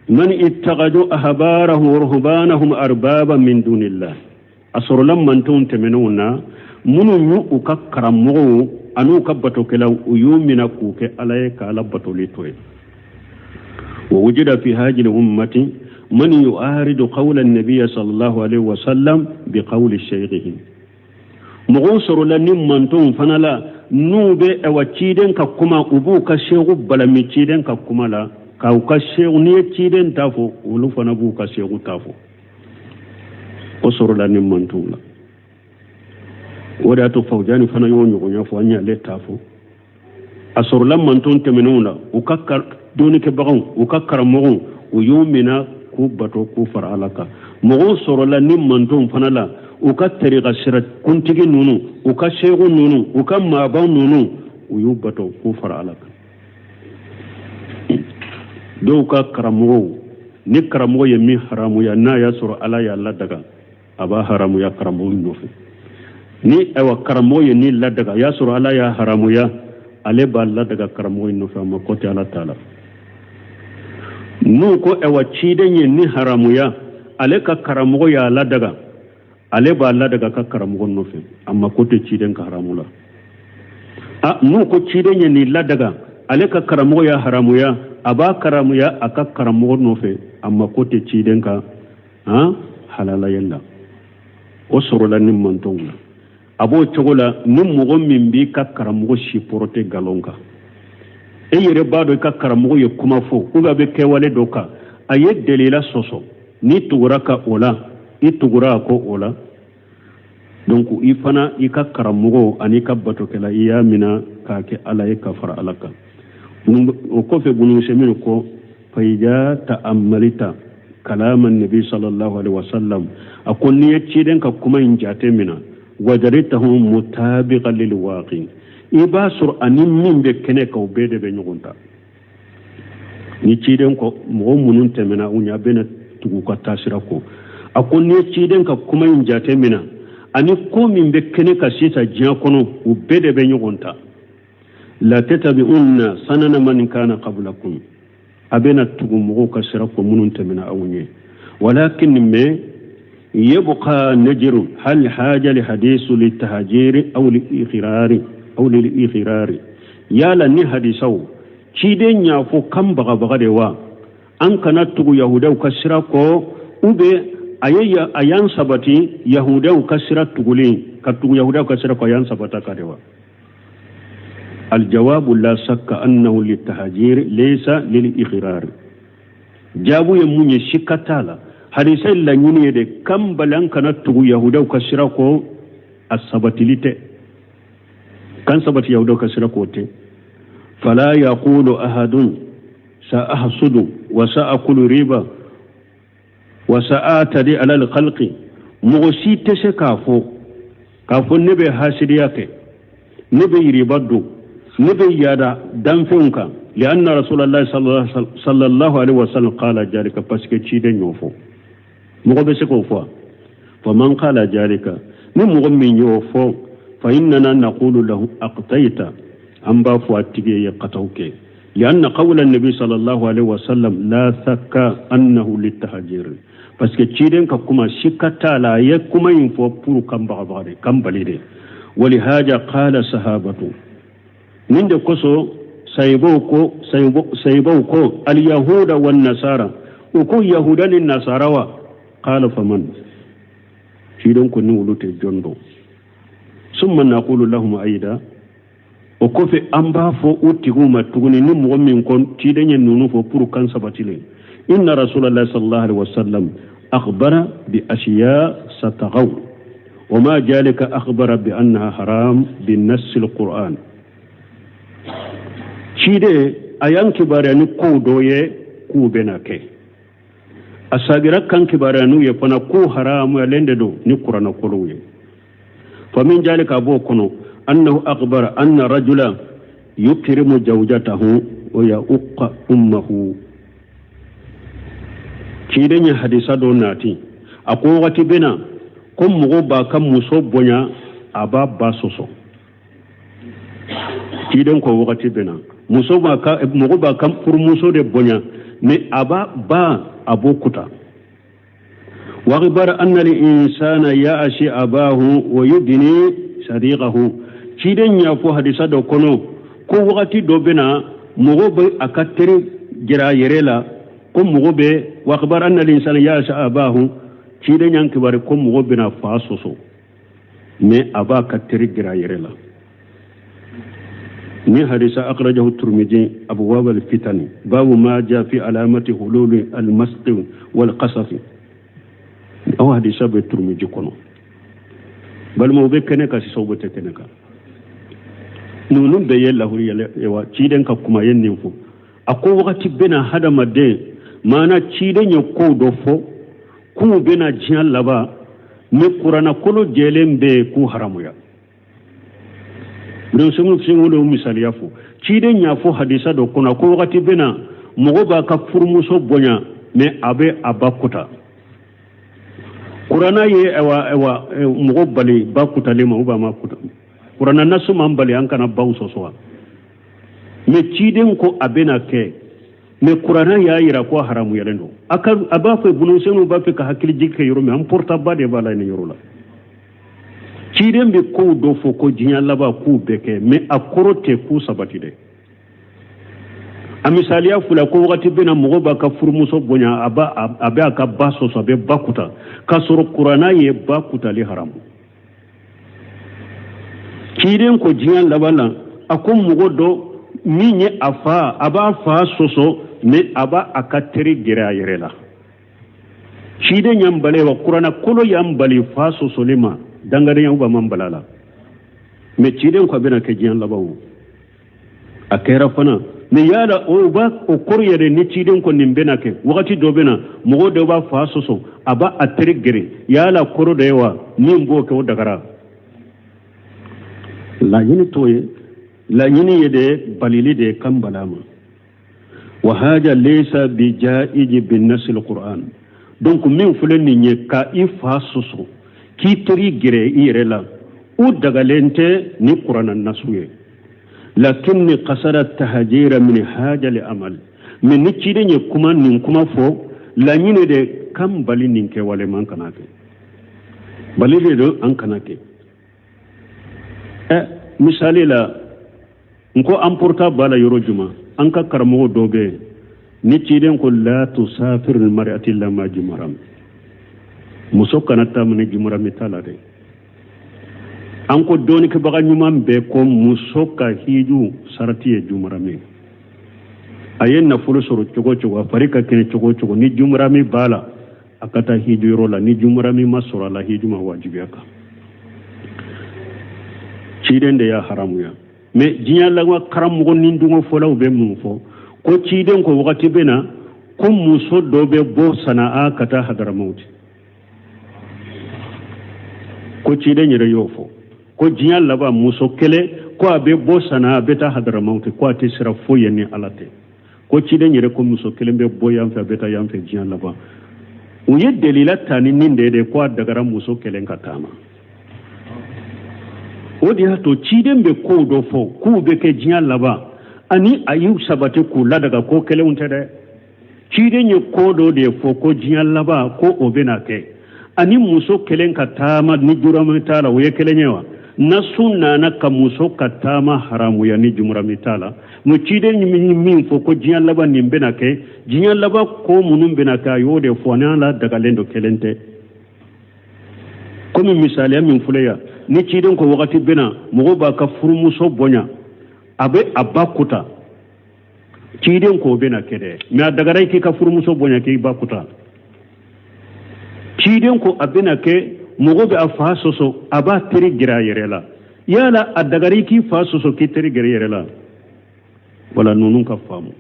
[SPEAKER 2] man ittakhadu ahbarahum wa ruhbanahum arbaba min dunillah, a sɔrɔla mantonw tɛmɛnenw na minnu y'u u ka karamɔgɔw an'u ka batokɛlaw, u y'u mina k'u kɛ ala ye, ka ala batoli to yen. Wa wujida fi hajil ummati man yu'aridu qawla an-nabiyyi sallallahu alaihi wa sallam bi qawli shaykhihim. Mɔgɔw sɔrɔla ni mantonw fana la n'u bɛ awa ciden ka kuma, u b'u ka seku balami ciden ka kuma la, k'u ka seku, n'i ye ciden ta fɔ, olu fana b'u ka seku ta fɔ. O sɔrɔla ni mantonw la. O de y'a to Fawujani fana y'o ɲɔgɔnya fɔ, an y'ale ta fɔ. A sɔrɔla manton tɛmɛnenw la, u ka dɔnnikɛbagaw, u ka karamɔgɔw, u y'u mina k'u bato k'u fara ala kan. Mɔgɔw sɔrɔla ni mantonw fana la, u ka tariqa sira kuntigi ninnu, u ka seku ninnu, u ka maabaw ninnu, u y'u bato k'u fara ala kan. Dɔw ka karamɔgɔw, ni karamɔgɔ ye min haramuya, n'a y'a sɔrɔ ala y'a ladaga, a b'a haramuya karamɔgɔ nɔfɛ. Ni ayiwa karamɔgɔ ye nin ladaga, y'a sɔrɔ ala y'a haramuya, ale b'a ladaga karamɔgɔ in nɔfɛ, a mako tɛ ala ta la. N'u ko ayiwa ciden ye nin haramuya, ale ka karamɔgɔ y'a ladaga, ale b'a ladaga ka karamɔgɔ nɔfɛ, a mako tɛ ciden ka haramu la. A n'u ko ciden ye nin ladaga, ale ka karamɔgɔ y'a haramuya, a b'a haramuya a ka karamɔgɔ nɔfɛ, a mako tɛ ciden ka han halalaya la. O sɔrɔla ni mantonw la. A b'o cogo la ni mɔgɔ min b'i ka karamɔgɔ supporter nkalon kan, e yɛrɛ b'a dɔn i ka karamɔgɔ ye kuma fɔ ou bien a bɛ kɛwale dɔ kan, a ye delila sɔsɔ, n'i tugura ka o la, i tugura a kɔ o la, donc i fana i ka karamɔgɔ ani ka batokɛla, i y'a mina k'a kɛ ala ye ka fara ala kan. O kɔfɛ, Bunu Usaymin ko fa iza ta'ammalta kalama nabi sallallahu alaihi wasallam, a ko n'i ye ciden ka kuma in jate mina, wajadtahu mutabiqan lil waqi, i b'a sɔrɔ ani min bɛ kɛnɛ kan, o bɛɛ de bɛ ɲɔgɔn ta. Ni ciden ko mɔgɔ minnu tɛmɛna u ɲɛ, a bɛna tugu u ka taasira kɔ. A ko n'i ye ciden ka kuma in jate mina ani ko min bɛ kɛnɛ kan sisan diɲɛ kɔnɔ, u bɛɛ de bɛ ɲɔgɔn ta. La tatabi'unna sanana man kana qablakum, a bɛna tugu mɔgɔw ka sira kɔ minnu tɛmɛna aw ɲɛ. Walakin mais yabqa najru hal haja li hadisu li tahajiri aw li ikhirari aw lil ikhirari. Yala ni hadisaw ciden y'a fɔ kan bagabaga de wa, an kana tugu yahudaw ka sira kɔ, ou bien a ye a y'an sabati yahudaw ka sira tugulen, ka tugu yahudaw ka sira kɔ, a y'an sabata ka de wa? Aljawabu la sakka annahu litahajir laysa lil ikhrar. Jaabu ye mun ye? Sika t'a la, hadisa laɲini ye de kan bali an kana tugu yahudaw ka sira kɔ, a sabatili tɛ kan sabati yahudaw ka sira kɔ tɛ. Fala yaqulu ahadun sa'ahsudu wa sa'akulu riba wa sa'atadi ala alkhalqi. Mɔgɔ si tɛ se k'a fɔ ne bɛ hasidiya kɛ, ne bɛ yiriba dun, ne bɛ yada danfɛnw kan, lianna rasulallah sallallahu alaihi wasallam qala jalika, parce que ciden y'o fɔ. Mɔgɔ bɛ se k'o fɔ? Faman qala jalika, ni mɔgɔ min y'o fɔ, fa innana naqulu lahu aqtayta, an b'a fɔ a tigi ye kataw kɛ, lianna qawla nabi sallallahu alaihi wasallam la sakka annahu litahajir, parce que ciden ka kuma, sika t'a la, a ye kuma in fɔ pour kan bagabaga de, kan bali de. Walihaja qala sahabatu, nin de kosɔn sayibaw ko alyahuda wan nasara, u ko yahuda ni nasara wa? Qala faman, ciden ko ni olu tɛ, jɔn don? Summa naqulu lahum aida, o kɔfɛ an b'a fɔ u tigiw ma tuguni, ni mɔgɔ min ko ciden ye ninnu fɔ pour kan sabatilen, inna rasulallah sallallahu alaihi wasallam akhbara bi ashiya satagaw wa ma jalika akhbara bi annaha haram bi nassi alquran. Ciden a y'an kibaruya ni kow dɔ ye k'u bɛna kɛ, a sagira kan kibaruya n'u ye fana k'u haramuyalen de don ni kuranɛ kolow ye. Famin jalika, b'o kɔnɔ, annahu akhbara anna rajula yukrimu zawjatahu wa yauqqa ummahu. Ciden ye hadisa dɔ nati, a ko wagati bɛna ko mɔgɔ b'a ka muso bonya, a b'a ba sɔsɔ. Ciden ko wagati bɛna. Muso b'a ka, mɔgɔ b'a ka furumuso de bonya, mais a b'a ba, a b'o kuta. Wa akhbara anna al-insana ya'si abahu wa yudni sadiqahu. Ciden y'a fɔ hadisa dɔ kɔnɔ ko wagati dɔ bɛ na, mɔgɔ bɛ a ka teri jira a yɛrɛ la, ko mɔgɔ bɛ, wa akhbara anna al-insana ya'si abahu, ciden y'an kibari ko mɔgɔ bɛna fa sɔsɔ, mais a b'a ka teri jira a yɛrɛ la. Ni hadisa akhrajahu Turmiji, abwab al-fitani, babu ma ja fi alamati hulul al-masqi wal qasafi. Aw hadisa bɛ Turmiji kɔnɔ. Balimaw, bɛ kɛnɛ kan sisan, u bɛ tɛ kɛnɛ kan. Ninnu bɛɛ ye lahuru yɛlɛ wa ciden ka kuma ye nin fɔ. A ko wagati bɛna hadamaden maana, ciden ye kow dɔ fɔ k'u bɛna diɲɛ laban, ni kuranna kolo jɛlen bɛ yen k'u haramuya. Sɛgɛn misaliya fɔ, ciden y'a fɔ hadisa dɔ kɔnɔ ko wagati bɛna, mɔgɔ b'a ka furumuso bonya, mais a bɛ a ba kuta. Kuranna ye awa awa mɔgɔ bali ba kutalen ma, ou bien a ma kuta? Kuranna nasu m'an bali an kana baw sɔsɔ wa? Mais ciden ko a bɛna kɛ, mais kuranna y'a yira ko haramuyalen don. A ka a b'a fɔ bunusɛnw b'a fɛ ka hakili jigi kɛ yɔrɔ min, an portaba de b'a la nin yɔrɔ la. Ciden bɛ kow dɔ fɔ ko diɲɛ laban k'u bɛɛ kɛ, mais a kɔrɔ tɛ k'u sabati dɛ. A misaliya fila, ko wagati bɛna, mɔgɔ b'a ka furumuso bonya, a b'a a bɛ a ka ba sɔsɔ, a bɛ ba kuta, k'a sɔrɔ kuranna ye ba kutali haramu. Ciden ko diɲɛ laban na, a ko mɔgɔ dɔ min ye a fa, a b'a fa sɔsɔ, mais a b'a a ka teri gɛrɛ a yɛrɛ la. Ciden y'an bali wa, kuranna kolo y'an bali fa sɔsɔli ma, dangadenya ba man bala la, mais ciden ko a bɛna kɛ diɲɛ laban o, a kɛra fana. Mais yala o b'a o kɔrɔ yɛrɛ, ni ciden ko nin bɛna kɛ, wagati dɔ bɛna, mɔgɔ dɔ b'a fa sɔsɔ, a b'a a teri gɛrɛ, yala kɔrɔ dɔ ye wa min b'o kɛ, o dagara? Laɲini t'o ye, laɲini ye de balili de ye kan bala ma. Wa haja laysa bi jaiji bin nasil qur'an. Donc min filɛ nin ye, ka i fa sɔsɔ k'i teri gɛrɛ i yɛrɛ la, o dagalen tɛ ni kuranna nasu ye. Lakinni qasara tahajira min haja li amal. Mais ni ciden ye kuma nin kuma fɔ, laɲini de kan bali nin kɛwale man kana kɛ, bali de don an kana kɛ. Ɛ misali la, n ko an porta b'a la yɔrɔ juma, an ka karamɔgɔ dɔ bɛ yen, ni ciden ko la tusafir mar'ati illa ma jumaram, muso kana taa ni jumarami t'a la dɛ. An ko dɔɔnikɛbaga ɲuman bɛɛ ko muso ka hiju sarati ye jumarami. A ye nafolo sɔrɔ cogo cogo, a fari ka kɛnɛ cogo cogo, ni jumarami b'a la, a ka taa hiju yɔrɔ la. Ni jumarami ma sɔrɔ a la, hiju ma wajibiya kan. Ciden de y'a haramuya. Mais diɲɛ laban karamɔgɔ ni dungo fɔlaw bɛ mun fɔ? Ko ciden ko wagati bɛ na ko muso dɔ bɛ bɔ Sanaa ka taa Hadaramawti. Ko ciden yɛrɛ y'o fɔ ko diɲɛ laban muso kelen ko a bɛ bɔ Sanaa, a bɛ taa Hadaramawti, ko a tɛ sira foyi ye ni Ala tɛ. Ko ciden yɛrɛ ko muso kelen bɛ bɔ yan fɛ, a bɛ taa yan fɛ diɲɛ laban. U ye delila ta ni nin de ye ko a dagara muso kelen ka taama. O de y'a to ciden bɛ kow dɔ fɔ k'u bɛ kɛ diɲɛ laban, ani a y'u sabati k'u ladaga, ko kelenw tɛ dɛ. Ciden ye ko dɔ de fɔ ko diɲɛ laban ko o bɛna kɛ, ani muso kelen ka taama ni jurami t'a la, o ye kelen ye wa? Nasu nana ka muso ka taama haramuya ni jumurami t'a la. Mo ciden min fɔ ko diɲɛ laban nin bɛna kɛ, diɲɛ laban ko minnu bɛna kɛ, a y'o de fɔ, ani ala dagalen don, kelen tɛ. Komi misaliya min filɛ yan, ni ciden ko wagati bɛna, mɔgɔ b'a ka furumuso bonya, a bɛ a ba kuta, ciden ko bɛna kɛ dɛ. Mais a dagara i k'i ka furumuso bonya k'i ba kuta? Ciden ko a bɛna kɛ, mɔgɔ bɛ a fa sɔsɔ, a b'a teri gɛrɛ a yɛrɛ la. Yala a dagara i k'i fa sɔsɔ k'i teri gɛrɛ i yɛrɛ la? Wala ninnu ka faamu,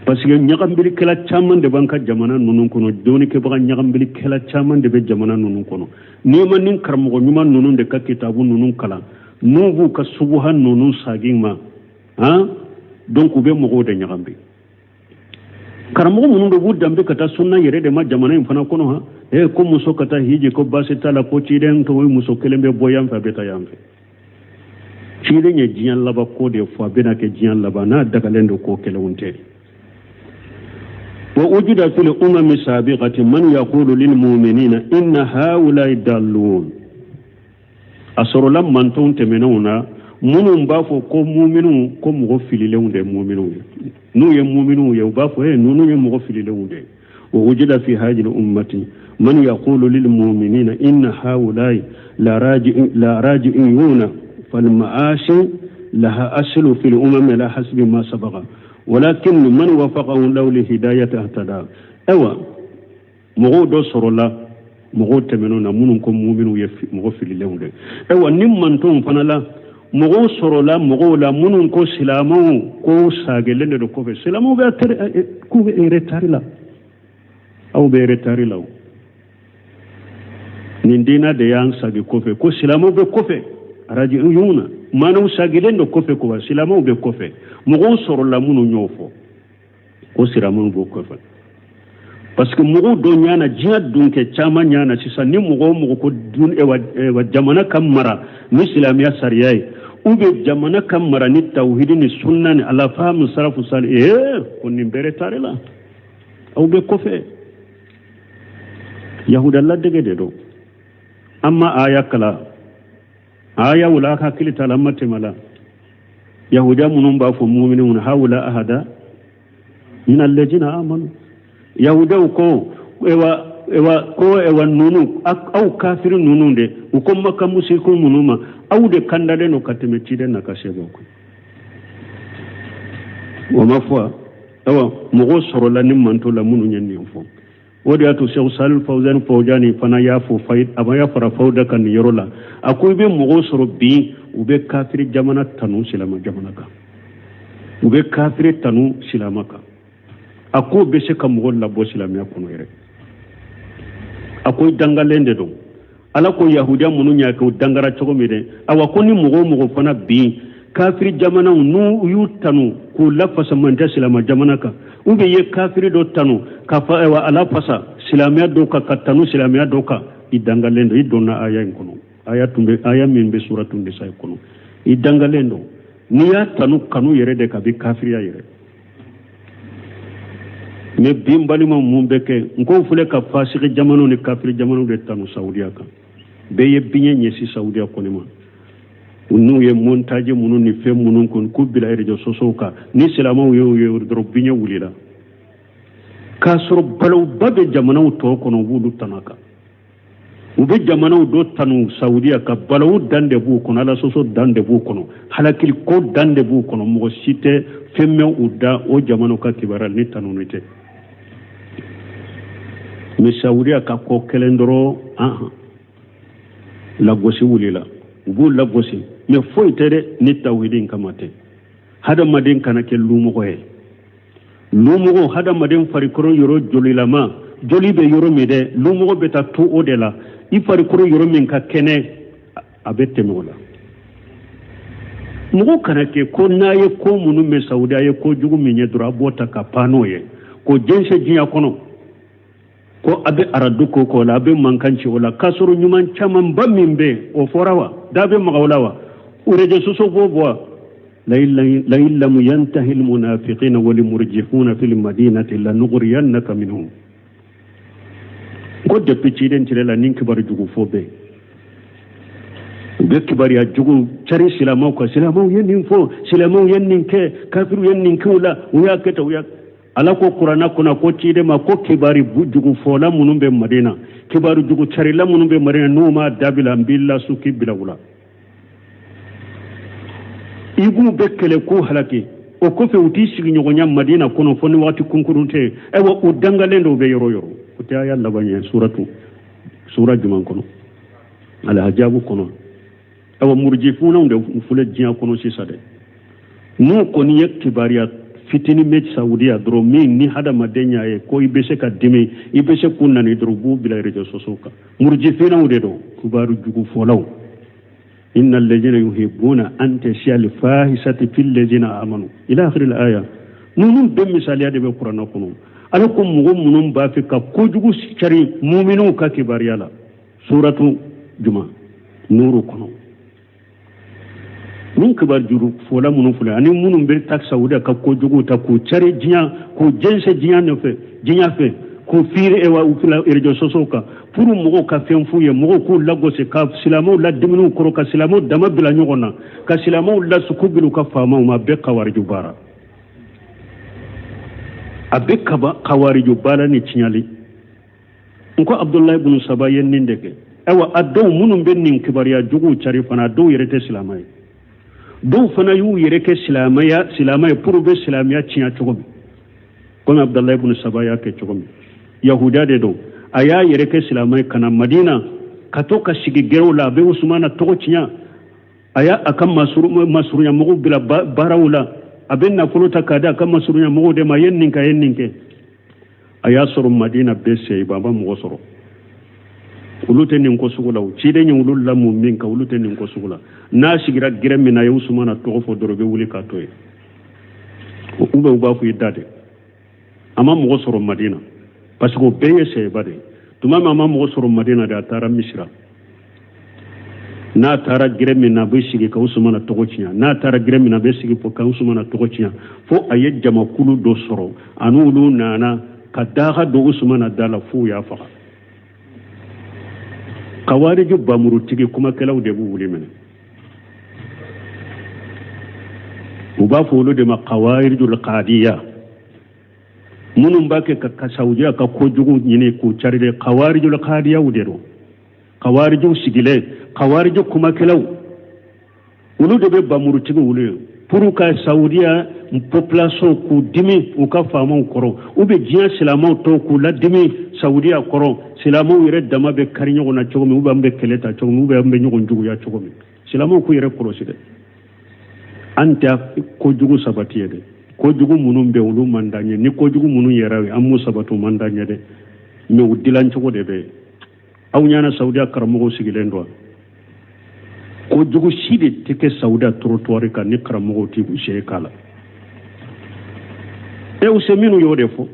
[SPEAKER 2] parce que ɲagambilikɛla caman de b'an ka jamana ninnu kɔnɔ, dɔɔnikɛbaga ɲagambilikɛla caman de bɛ jamana ninnu kɔnɔ. N'i ma nin karamɔgɔ ɲuman ninnu de ka kitabu ninnu kalan, n'u b'u ka subuha ninnu sagin ma han, donc u bɛ mɔgɔw de ɲagambi. Karamɔgɔ minnu de b'u danbe ka taa sunna yɛrɛ de ma jamana in fana kɔnɔ han, ko muso ka taa hiji, ko baasi t'a la, ko ciden to muso kelen bɛ bɔ yan fɛ, a bɛ taa yan fɛ. Ciden ye diɲɛ laban ko de fɔ, a bɛna kɛ diɲɛ laban n'a dagalen don ko kɛlenw tɛ. Wa wujida fil umami sabiqati man yaqulu lil mu'minina inna haula'i dallun. A sɔrɔla mantɔnw tɛmɛnenw na minnu b'a fɔ ko muminiw ko mɔgɔ fililenw de muminiw ye. N'u ye muminiw ye, u b'a fɔ e ninnu ye mɔgɔ fililenw de ye. Wa wujida fi hadhihi ummati man yaqulu lil mu'minina inna haula'i la raji'una fal ma'asi laha aslu fil umami ala hasbi ma sabaqa walakin man wafaqahu Allahu li hidayati ihtada. Ayiwa, mɔgɔw dɔ sɔrɔla mɔgɔw tɛmɛnenw na minnu ko muminiw ye mɔgɔ fililenw de. Ayiwa, ni mantɔnw fana la, mɔgɔw sɔrɔla mɔgɔw la minnu ko silamɛw ko sagelen de don kɔfɛ, silamɛw bɛ k'u bɛ retard la, aw bɛ retard la o. Nin diina de y'an sagi kɔfɛ, ko silamɛw bɛ kɔfɛ, raji'una maanaw sagilen don kɔfɛ, ko silamɛw bɛ kɔfɛ. Mɔgɔw sɔrɔla minnu y'o fɔ ko silamɛw b'o kɔfɛ, parce que mɔgɔw dɔ ɲana diɲɛ dunkɛ caman ɲana sisan. Ni mɔgɔ o mɔgɔ ko dun ewa jamana ka mara ni silamɛya sariya ye, ou bien jamana ka mara ni tawhidi ni sunna ni ala fahamu salafu sali, ee ko nin bɛ retard la, aw bɛ kɔfɛ. Yahuda ladege de don. An ma aya kalan aya wala hakili t'a la, an ma tɛmɛ la. Yahudiya minnu b'a fɔ muminiw haula ahada min alladina amanu, yahudiyaw ko ewa ewa ko ewa nunu aw kafiri nunu de, u ko maka musiriku minnu ma, aw de kandalen don ka tɛmɛ ciden n'a ka sahabaw kan. O ma fɔ. Awa, mɔgɔw sɔrɔla ni manto la minnu ye nin fɔ. O de y'a to Sɛku Salih Fawzani Fawjani fana y'a fɔ, a y'a fara fawuda kan nin yɔrɔ la. A ko i bɛ mɔgɔw sɔrɔ bi, u bɛ kafiri jamana tanu silamɛ jamana kan, u bɛ kafiri tanu silamɛ kan. A k'o bɛ se ka mɔgɔ labɔ silamɛya kɔnɔ yɛrɛ. A ko i dangalen de don. Ala ko yahudiya minnu y'a kɛ, u dangara cogo min dɛ. Awa, ko ni mɔgɔ o mɔgɔ fana bin kafiri jamanaw n'u y'u tanu k'u lafasa mantɛ silamɛ jamana kan, ou bien ye kafiri dɔ tanu ka fa ayiwa a lafasa silamɛya dɔ kan, ka tanu silamɛya dɔ kan, i dangalen don, i donna aya in kɔnɔ. Aya tun bɛ aya min bɛ suratu nisa kɔnɔ, i dangalen don. N'i y'a tanu kanu yɛrɛ de ka bi kafiriya yɛrɛ. Mais bi n balimaw, mun bɛ kɛ? N ko filɛ ka fasigi jamanaw ni kafiri jamanaw de tanu Saudiya kan. Bɛɛ ye biɲɛ ɲɛsin Saudiya kɔni ma. N'u ye montage minnu ni fɛn minnu kun k'u bila réseaux sociaux kan, ni silamɛw y'o ye dɔrɔn, biɲɛ wulila. K'a sɔrɔ balawuba bɛ jamanaw tɔw kɔnɔ, u b'olu tanu kan. U bɛ jamanaw dɔ tanu Saudiya ka balawu dan de b'u kɔnɔ, ala sɔsɔ dan de b'u kɔnɔ, halakili ko dan de b'u kɔnɔ. Mɔgɔ si tɛ fɛn mɛn u da o jamanaw ka kibaruya ni tanuni tɛ. Mais Saudiya ka ko kelen dɔrɔn, ahan, lagosi wulila, u b'u lagosi. Mais foyi tɛ dɛ, ni tawhidi in kama tɛ. Hadamaden kana kɛ lumɔgɔ ye. Lumɔgɔ, hadamaden farikolo yɔrɔ jolilama, joli bɛ yɔrɔ min dɛ, lumɔgɔ bɛ taa to o de la. I farikolo yɔrɔ min ka kɛnɛ, a bɛ tɛmɛ o la. Mɔgɔ kana kɛ ko n'a ye ko minnu mɛn Saudi, a ye ko jugu min ye dɔrɔn, a b'o ta ka pan n'o ye k'o jɛnsɛn diɲɛ kɔnɔ, ko a bɛ aradu ko k'o la, a bɛ mankan ci o la, k'a sɔrɔ ɲuman camanba min bɛ yen, o fɔra wa? Da bɛ maga o la wa? Réseaux sociaux b'o bɔ wa? لئن لم ينتهي المنافقين والمرجفون في المدينة لنغرينك منهم. Ko depuis ciden tile la, nin kibaru jugu fɔ bɛ u bɛ kibaruya jugu cari silamɛw kan. Silamɛw ye nin fɔ, silamɛw ye nin kɛ, kafiriw ye nin kɛ u la, u y'a kɛ tan, u y'a. Ala ko kuranna kɔnɔ ko ciden ma ko kibaru jugu fɔla minnu bɛ Madina, kibaru jugu carila minnu bɛ Madina, n'u m'a dabila, n b'i lasu k'i bila u la, i b'u bɛɛ kɛlɛ k'u halaki. O kɔfɛ, u t'i sigiɲɔgɔnya Madina kɔnɔ fo ni waati kunkurun tɛ. Ayiwa, u dangalen don, u bɛ yɔrɔ yɔrɔ. O tɛ aya laban ye suratu sura jumɛn kɔnɔ? Alhajabu kɔnɔ. Ayiwa, murujifunaw de filɛ diɲɛ kɔnɔ sisan dɛ. N'u kɔni ye kibaruya fitinin bɛ Saudiya dɔrɔn, min ni hadamaden y'a ye ko i bɛ se ka dimi, i bɛ se k'u nani dɔrɔn, u b'u bila réseaux sociaux kan. Murujifunaw de don, kibaru jugu fɔlaw. Inna alladhina yuhibbuna an tashia alfahisatu fil ladhina amanu ila akhir alaya. Ninnu bɛɛ misaliya de bɛ kuranɛ kɔnɔ. Ala ko mɔgɔ minnu b'a fɛ ka kojugu cari muminw ka kibaruya la, suratu juma nuru kɔnɔ. Ninnu kibaru jugu fɔla minnu filɛ ani minnu bɛ taa sawudiya ka kojuguw ta k'u cari diɲɛ k'u jɛnsɛn diɲɛ nɔfɛ diɲɛ fɛ k'u fiire ewa u fila réseaux sociaux kan pour mɔgɔw ka fɛn f'u ye mɔgɔw k'u lagosi ka silamɛw ladimini u kɔrɔ ka silamɛw dama bila ɲɔgɔn na ka silamɛw lasuku bila u ka faamaw ma a bɛɛ kawariju baara a bɛɛ kaba kawariju baara ni tiɲɛli n ko abudulayi bunu saba ye nin de kɛ ayiwa a dɔw minnu bɛ nin kibaruya juguw cari fana a dɔw yɛrɛ tɛ silamɛ ye dɔw fana y'u yɛrɛ kɛ silamɛya silamɛ ye pour u bɛ silamɛya tiɲɛ cogo min komi abudulayi bunu saba y'a kɛ cogo min yahudiya de don a y'a yɛrɛ kɛ silamɛ ye ka na madina ka to ka sigi gɛrɛw la a bɛ usumana tɔgɔ tiɲɛ a y'a a ka masurunya mɔgɔw bila baaraw la a bɛ nafolo ta k'a di a ka masurunya mɔgɔw de ma a ye nin kɛ a ye nin kɛ a y'a sɔrɔ madina bɛɛ seyiba a ma mɔgɔ sɔrɔ olu tɛ nin ko sugu la o ciden ye olu lamɔ min kan olu tɛ nin ko sugu la n'a sigira gɛrɛ min na a ye usumana tɔgɔ fɔ dɔrɔn u bɛ wuli k'a to yen ou bien u b'a fɔ i da de a ma mɔgɔ sɔrɔ madina parce que o bɛɛ ye seyiba de ye tuma min a ma mɔgɔ sɔrɔ madina de a taara misira n'a taara gɛrɛ min na a bɛ sigi ka usumana tɔgɔ tiɲɛ n'a taara gɛrɛ min na a bɛ sigi ka usumana tɔgɔ tiɲɛ fo a ye jamakulu dɔ sɔrɔ a n'olu nana ka daga don usumana da la f'u y'a faga kawariji bamurutigi kumakɛlaw de b'u wuli minɛ u b'a fɔ olu de ma kawarijul kadiya minnu b'a kɛ ka saudiya ka kojugu ɲini k'u cari de kawarijul kadiyaw de don kawarijiw sigilen kawariji kumakɛlaw olu de bɛ bamurutigiw wuli ye pour ka saudiya population k'u dimi u ka faamaw kɔrɔ ou bien diɲɛ silamɛw tɔw k'u ladimi saudiya kɔrɔ silamɛw yɛrɛ dama bɛ kari ɲɔgɔn na cogo min ou bien an bɛ kɛlɛ ta cogo min ou bien an bɛ ɲɔgɔn juguya cogo min silamɛw k'u yɛrɛ kɔlɔsi dɛ an tɛ kojugu sabati ye dɛ kojugu minnu bɛ olu man d'an ye ni kojugu minnu yɛrɛ ye an m'u sabati u man d'an ye dɛ mais u dilan cogo de bɛ yen aw ɲɛna saudiya karamɔgɔw sigilen don kojugu si de tɛ kɛ saudiya trottoir kan ni karamɔgɔw tɛ sen k'a la e useminu y'o de fɔ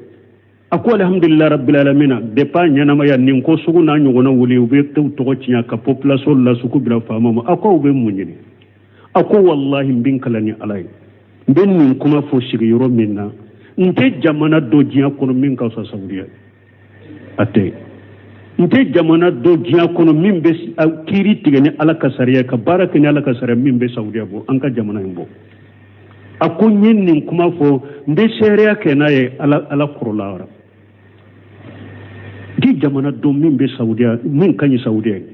[SPEAKER 2] a ko alihamudulila rabbil alamina depuis a ɲɛnamaya nin ko sugu n'a ɲɔgɔnna wuli u bɛ t'u tɔgɔ tiɲɛ ka population lasuku bila faama ma a ko aw bɛ mun ɲini a ko walahi n bɛ n kali ni ala ye n bɛ nin kuma fɔ sigiyɔrɔ min na n tɛ jamana dɔn diɲɛ kɔnɔ min ka fisa saudiya ye a tɛ n tɛ jamana dɔn diɲɛ kɔnɔ min bɛ kiiri tigɛ ni ala ka sariya ka baara kɛ ni ala ka sariya min bɛ saudiya bɔ an ka jamana in bɔ a ko n ye nin kuma fɔ n bɛ seereya kɛ n'a ye ala ala kɔrɔ lahara n tɛ jamana dɔn min bɛ saudiya min ka ɲi saudiya ye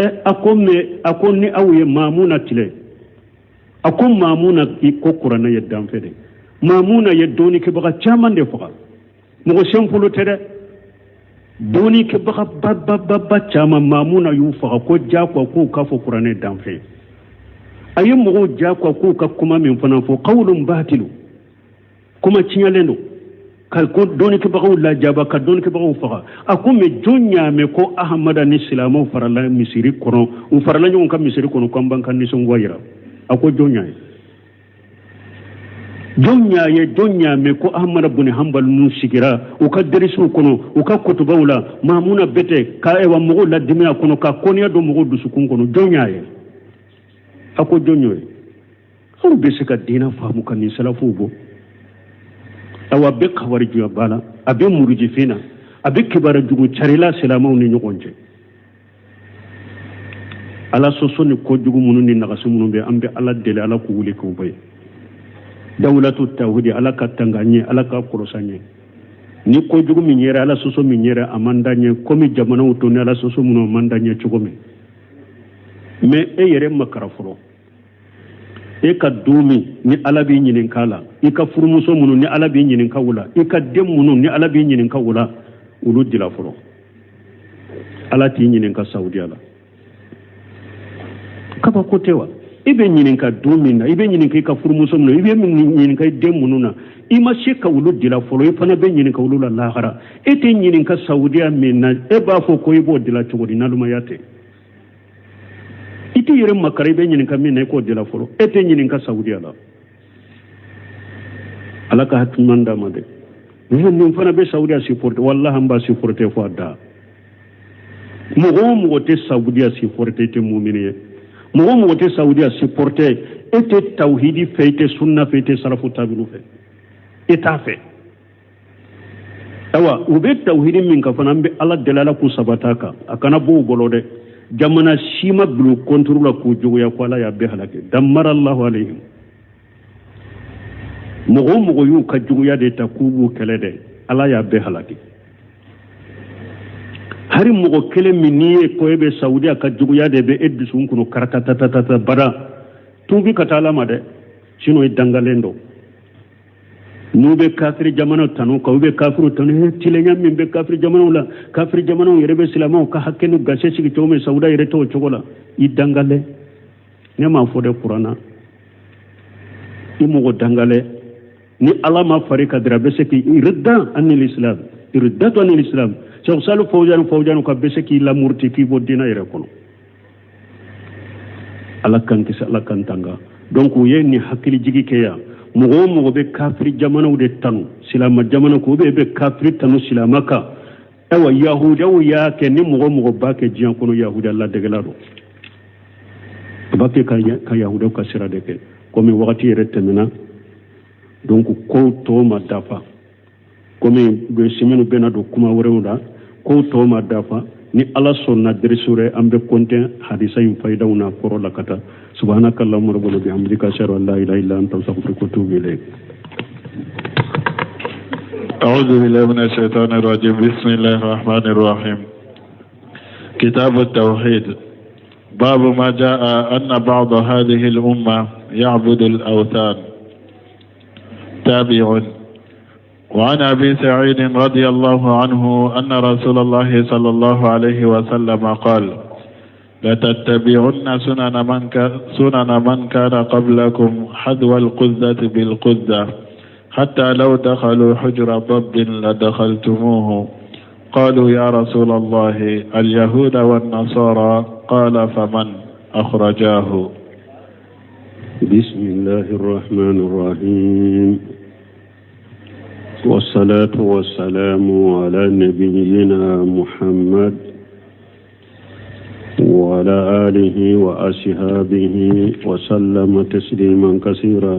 [SPEAKER 2] ɛ a ko mais a ko ni aw ye maamuna tile a ko maamuna i ko kuranɛ ye danfɛn de maamuna ye dɔnnikɛbaga caman de faga mɔgɔ senfolo tɛ dɛ dɔnnikɛbaga babababa caman maamuna y'u faga ko jagoya k'u k'a fɔ kuranɛ danfɛn a ye mɔgɔw jagoya k'u ka kuma min fana fɔ kawulun batilu kuma tiɲɛlen don ka ko dɔnnikɛbagaw lajaba ka dɔnnikɛbagaw faga a ko mais jɔn y'a mɛn ko ahamada ni silamɛw farala misiri kɔnɔ u farala ɲɔgɔn kan misiri kɔnɔ ko an b'an ka nisɔngoya yira a ko jɔn y'a ye jɔn y'a ye jɔn y'a mɛn ko ahamada buni hanbali ninnu sigira u ka derisiw kɔnɔ u ka kutubaw la maamuna bɛ tɛ ka ewa mɔgɔw ladimi a kɔnɔ ka kɔniya don mɔgɔw dusukun kɔnɔ jɔn y'a ye a ko jɔn y'o ye aw bɛ se ka diinɛ faamu ka nin salafuw bɔ awa a bɛ kawarijuya ba la a bɛ murujifin na a bɛ kibaru jugu carila silamɛw ni ɲɔgɔn cɛ ala sɔsɔ ni kojugu minnu ni nagasi minnu bɛ an bɛ ala deli ala k'u wuli k'u bɔ yen dawulatu tawhidi ala ka tanga an ye ala ka kɔlɔsi an ye ni kojugu min yɛrɛ ala sɔsɔ min yɛrɛ a man d'an ye komi jamanaw to ni ala sɔsɔ minnu a man d'an ye cogo min mais e yɛrɛ makara fɔlɔ e ka du min ni ala b'i ɲininka la i ka furumuso minnu ni ala b'i ɲininka u la i ka den minnu ni ala b'i ɲininka u la olu dila fɔlɔ ala t'i ɲininka saudiya la kabako tɛ wa i bɛ ɲininka du min na i bɛ ɲininka i ka furumuso minnu i bɛ ɲininka i den minnu na i ma se ka olu dila fɔlɔ i fana bɛ ɲininka olu la lahara e tɛ ɲininka saudiya min na e b'a fɔ ko i b'o dila cogo di nalumaya tɛ i t'i yɛrɛ makara i bɛ ɲininka min na i k'o dila fɔlɔ e tɛ ɲininka saudiya la ala ka hakili ɲuman d'a ma dɛ nin fana bɛ saudiya supporter walahi an b'a supporter fo a da mɔgɔ o mɔgɔ tɛ saudiya supporter tɛ mumini ye Mɔgɔ o mɔgɔ tɛ Saudiya supporter, e tɛ tawhidi fɛ, i tɛ sunna fɛ, i tɛ salafu tabilu fɛ, e t'a fɛ. Ayiwa, u bɛ tawhidi min kan fana, an bɛ Ala deli, Ala k'u sabata kan, a kana bɔ u bolo dɛ. Jamana si ma bil'u contre la k'u juguya ko Ala y'a bɛɛ halaki. Damara Allahu alayhim. Mɔgɔ o mɔgɔ y'u ka juguya de ta k'u b'u kɛlɛ dɛ, Ala y'a bɛɛ halaki. Hari mɔgɔ kelen min n'i ye ko e bɛ Saudiya ka juguya de bɛ e dusukun kɔnɔ karatatatata, bada tuubi ka taa Ala ma dɛ, sinon i dangalen don. N'u bɛ kafiri jamanaw tanu kan, u bɛ kafiriw tanu, tilenya min bɛ kafiri jamanaw la, kafiri jamanaw yɛrɛ bɛ silamɛw ka hakɛ n'u gase sigi cogo min, Saudiya yɛrɛ t'o cogo la, i dangalen. Ne m'a fɔ dɛ, kuranna i mɔgɔ dangalen. Ni Ala ma fari ka dira, a bɛ se k'i irida anil islam, iridatu anil islam. Cheikh Salih Fawzan, Fawzan ka bɛ se k'i lamuruti k'i bɔ diinɛ yɛrɛ kɔnɔ. Ala k'an kisi, Ala k'an tanga. Donc u ye nin hakilijigi kɛ yan. Mɔgɔ o mɔgɔ bɛ kafiri jamanaw de tanu silama jamana ko, ou bien bɛ kafiri tanu silama kan, ayiwa, yahudiyaw y'a kɛ. Ni mɔgɔ mɔgɔ b'a kɛ diɲɛ kɔnɔ, yahudiya ladegela don, a b'a kɛ ka yahudiyaw ka sira de kɛ. Komi wagati yɛrɛ tɛmɛna, donc kow tɔ ma dafa, komi siminu bɛna don kuma wɛrɛw la, kow tɔ ma dafa. Ni Ala sɔnna, derisu wɛrɛ an bɛ kɔntɛn hadisa in fayidaw n'a kɔrɔ la ka taa. Subhanaka allahumma rabbana bihamdika, ashhadu an la ilaha illa anta, astaghfiruka wa atubu ilayk.
[SPEAKER 1] أعوذ بالله من الشيطان الرجيم. بسم الله الرحمن الرحيم. كتاب التوحيد، باب ما جاء أن بعض هذه الأمة يعبد الأوثان. تابع. وعن أبي سعيد رضي الله عنه أن رسول الله صلى الله عليه وسلم قال: لتتبعن سنن من كان قبلكم حذو القذة بالقذة، حتى لو دخلوا حجر ضب لدخلتموه. قالوا: يا رسول الله، اليهود والنصارى؟ قال: فمن؟ أخرجاه.
[SPEAKER 2] بسم الله الرحمن الرحيم، والصلاة والسلام على نبينا محمد وعلى آله وأصحابه وسلم تسليما كثيرا.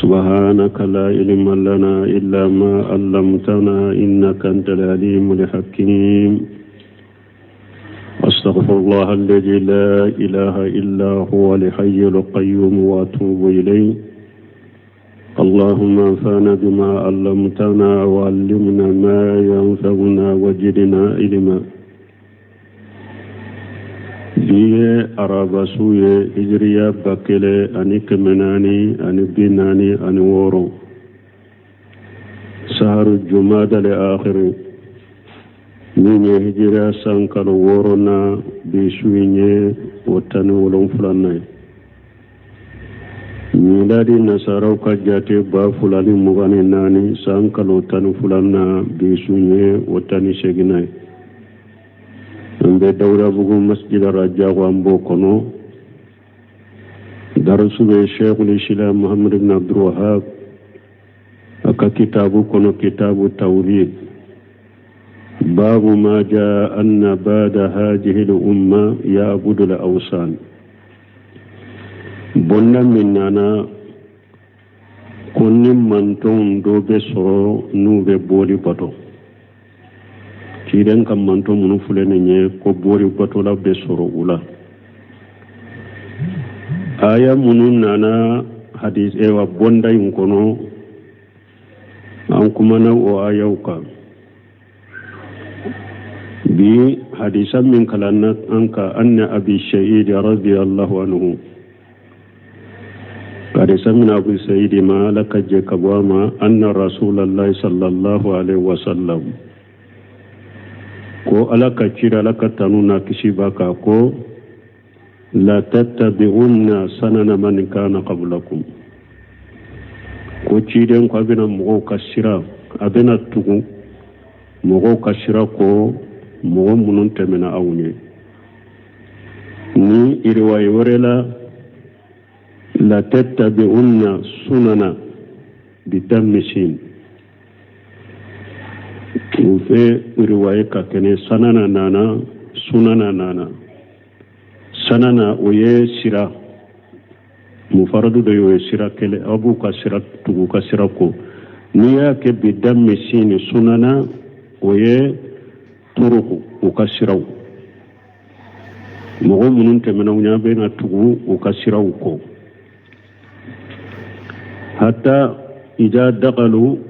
[SPEAKER 2] سبحانك لا علم لنا إلا ما علمتنا، إنك أنت العليم الحكيم. أستغفر الله الذي لا إله إلا هو الحي القيوم وأتوب إليه. اللهم انفعنا بما علمتنا وعلمنا ما ينفعنا وزدنا علما. Bi ye araba su ye, hijiriya 1446, saharu jumadal akhiri, min ye hijiriya san kalo wɔɔrɔnan, bi su in ye o 17nan ye. Miladi nasaraw ka jate, 2024, san kalo 12nan, bi su ye o 18nan ye. An bɛ Dawudabugu masjid Rajago, an b'o kɔnɔ. Darisu bɛ Sheikhul Islam Muhammad ibn Abdul Wahab a ka kitabu kɔnɔ, kitabu tawhid, babu ma jaa anna ba'da hadhihi al-umma ya'budu al-awsan. Bonda min nana ko ni mantɔnw dɔ bɛ sɔrɔ n'u bɛ boli bato, ciden ka mantɔn minnu filɛ nin ye, ko bori batola bɛ sɔrɔ u la. Aya minnu nana hadis ewa bonda in kɔnɔ, an kumana o ayaw kan. Bi hadisa min kalanna an ka, anna Abi Sa'id radiyallahu anhu, hadisa min Abu Sa'id ma, Ala ka jɛ ka bɔ a ma, anna Rasulallahi sallallahu alaihi wasallam, ko Ala ka cira, Ala ka tanu na kisi b'a kan, ko la tattabi'unna sanana man kana qablakum, ko ciden ko a bɛna mɔgɔw ka sira, a bɛna tugu mɔgɔw ka sira ko, mɔgɔ minnu tɛmɛna aw ɲɛ. Ni riwaye wɛrɛ la, la tattabi'unna sunana bidammi sin. U fɛ riwaye ka kɛnɛ, sanana nana, sunana nana. Sanana, o ye sira mufaradu dɔ ye, o ye sira kelen, aw b'u ka sira tugu, ka sira ko. N'i y'a kɛ bi dammi sini, sunana, o ye turuku, u ka siraw, mɔgɔ minnu tɛmɛna u ɲɛ bɛna tugu u ka siraw kɔ. Hatta ida dakalu.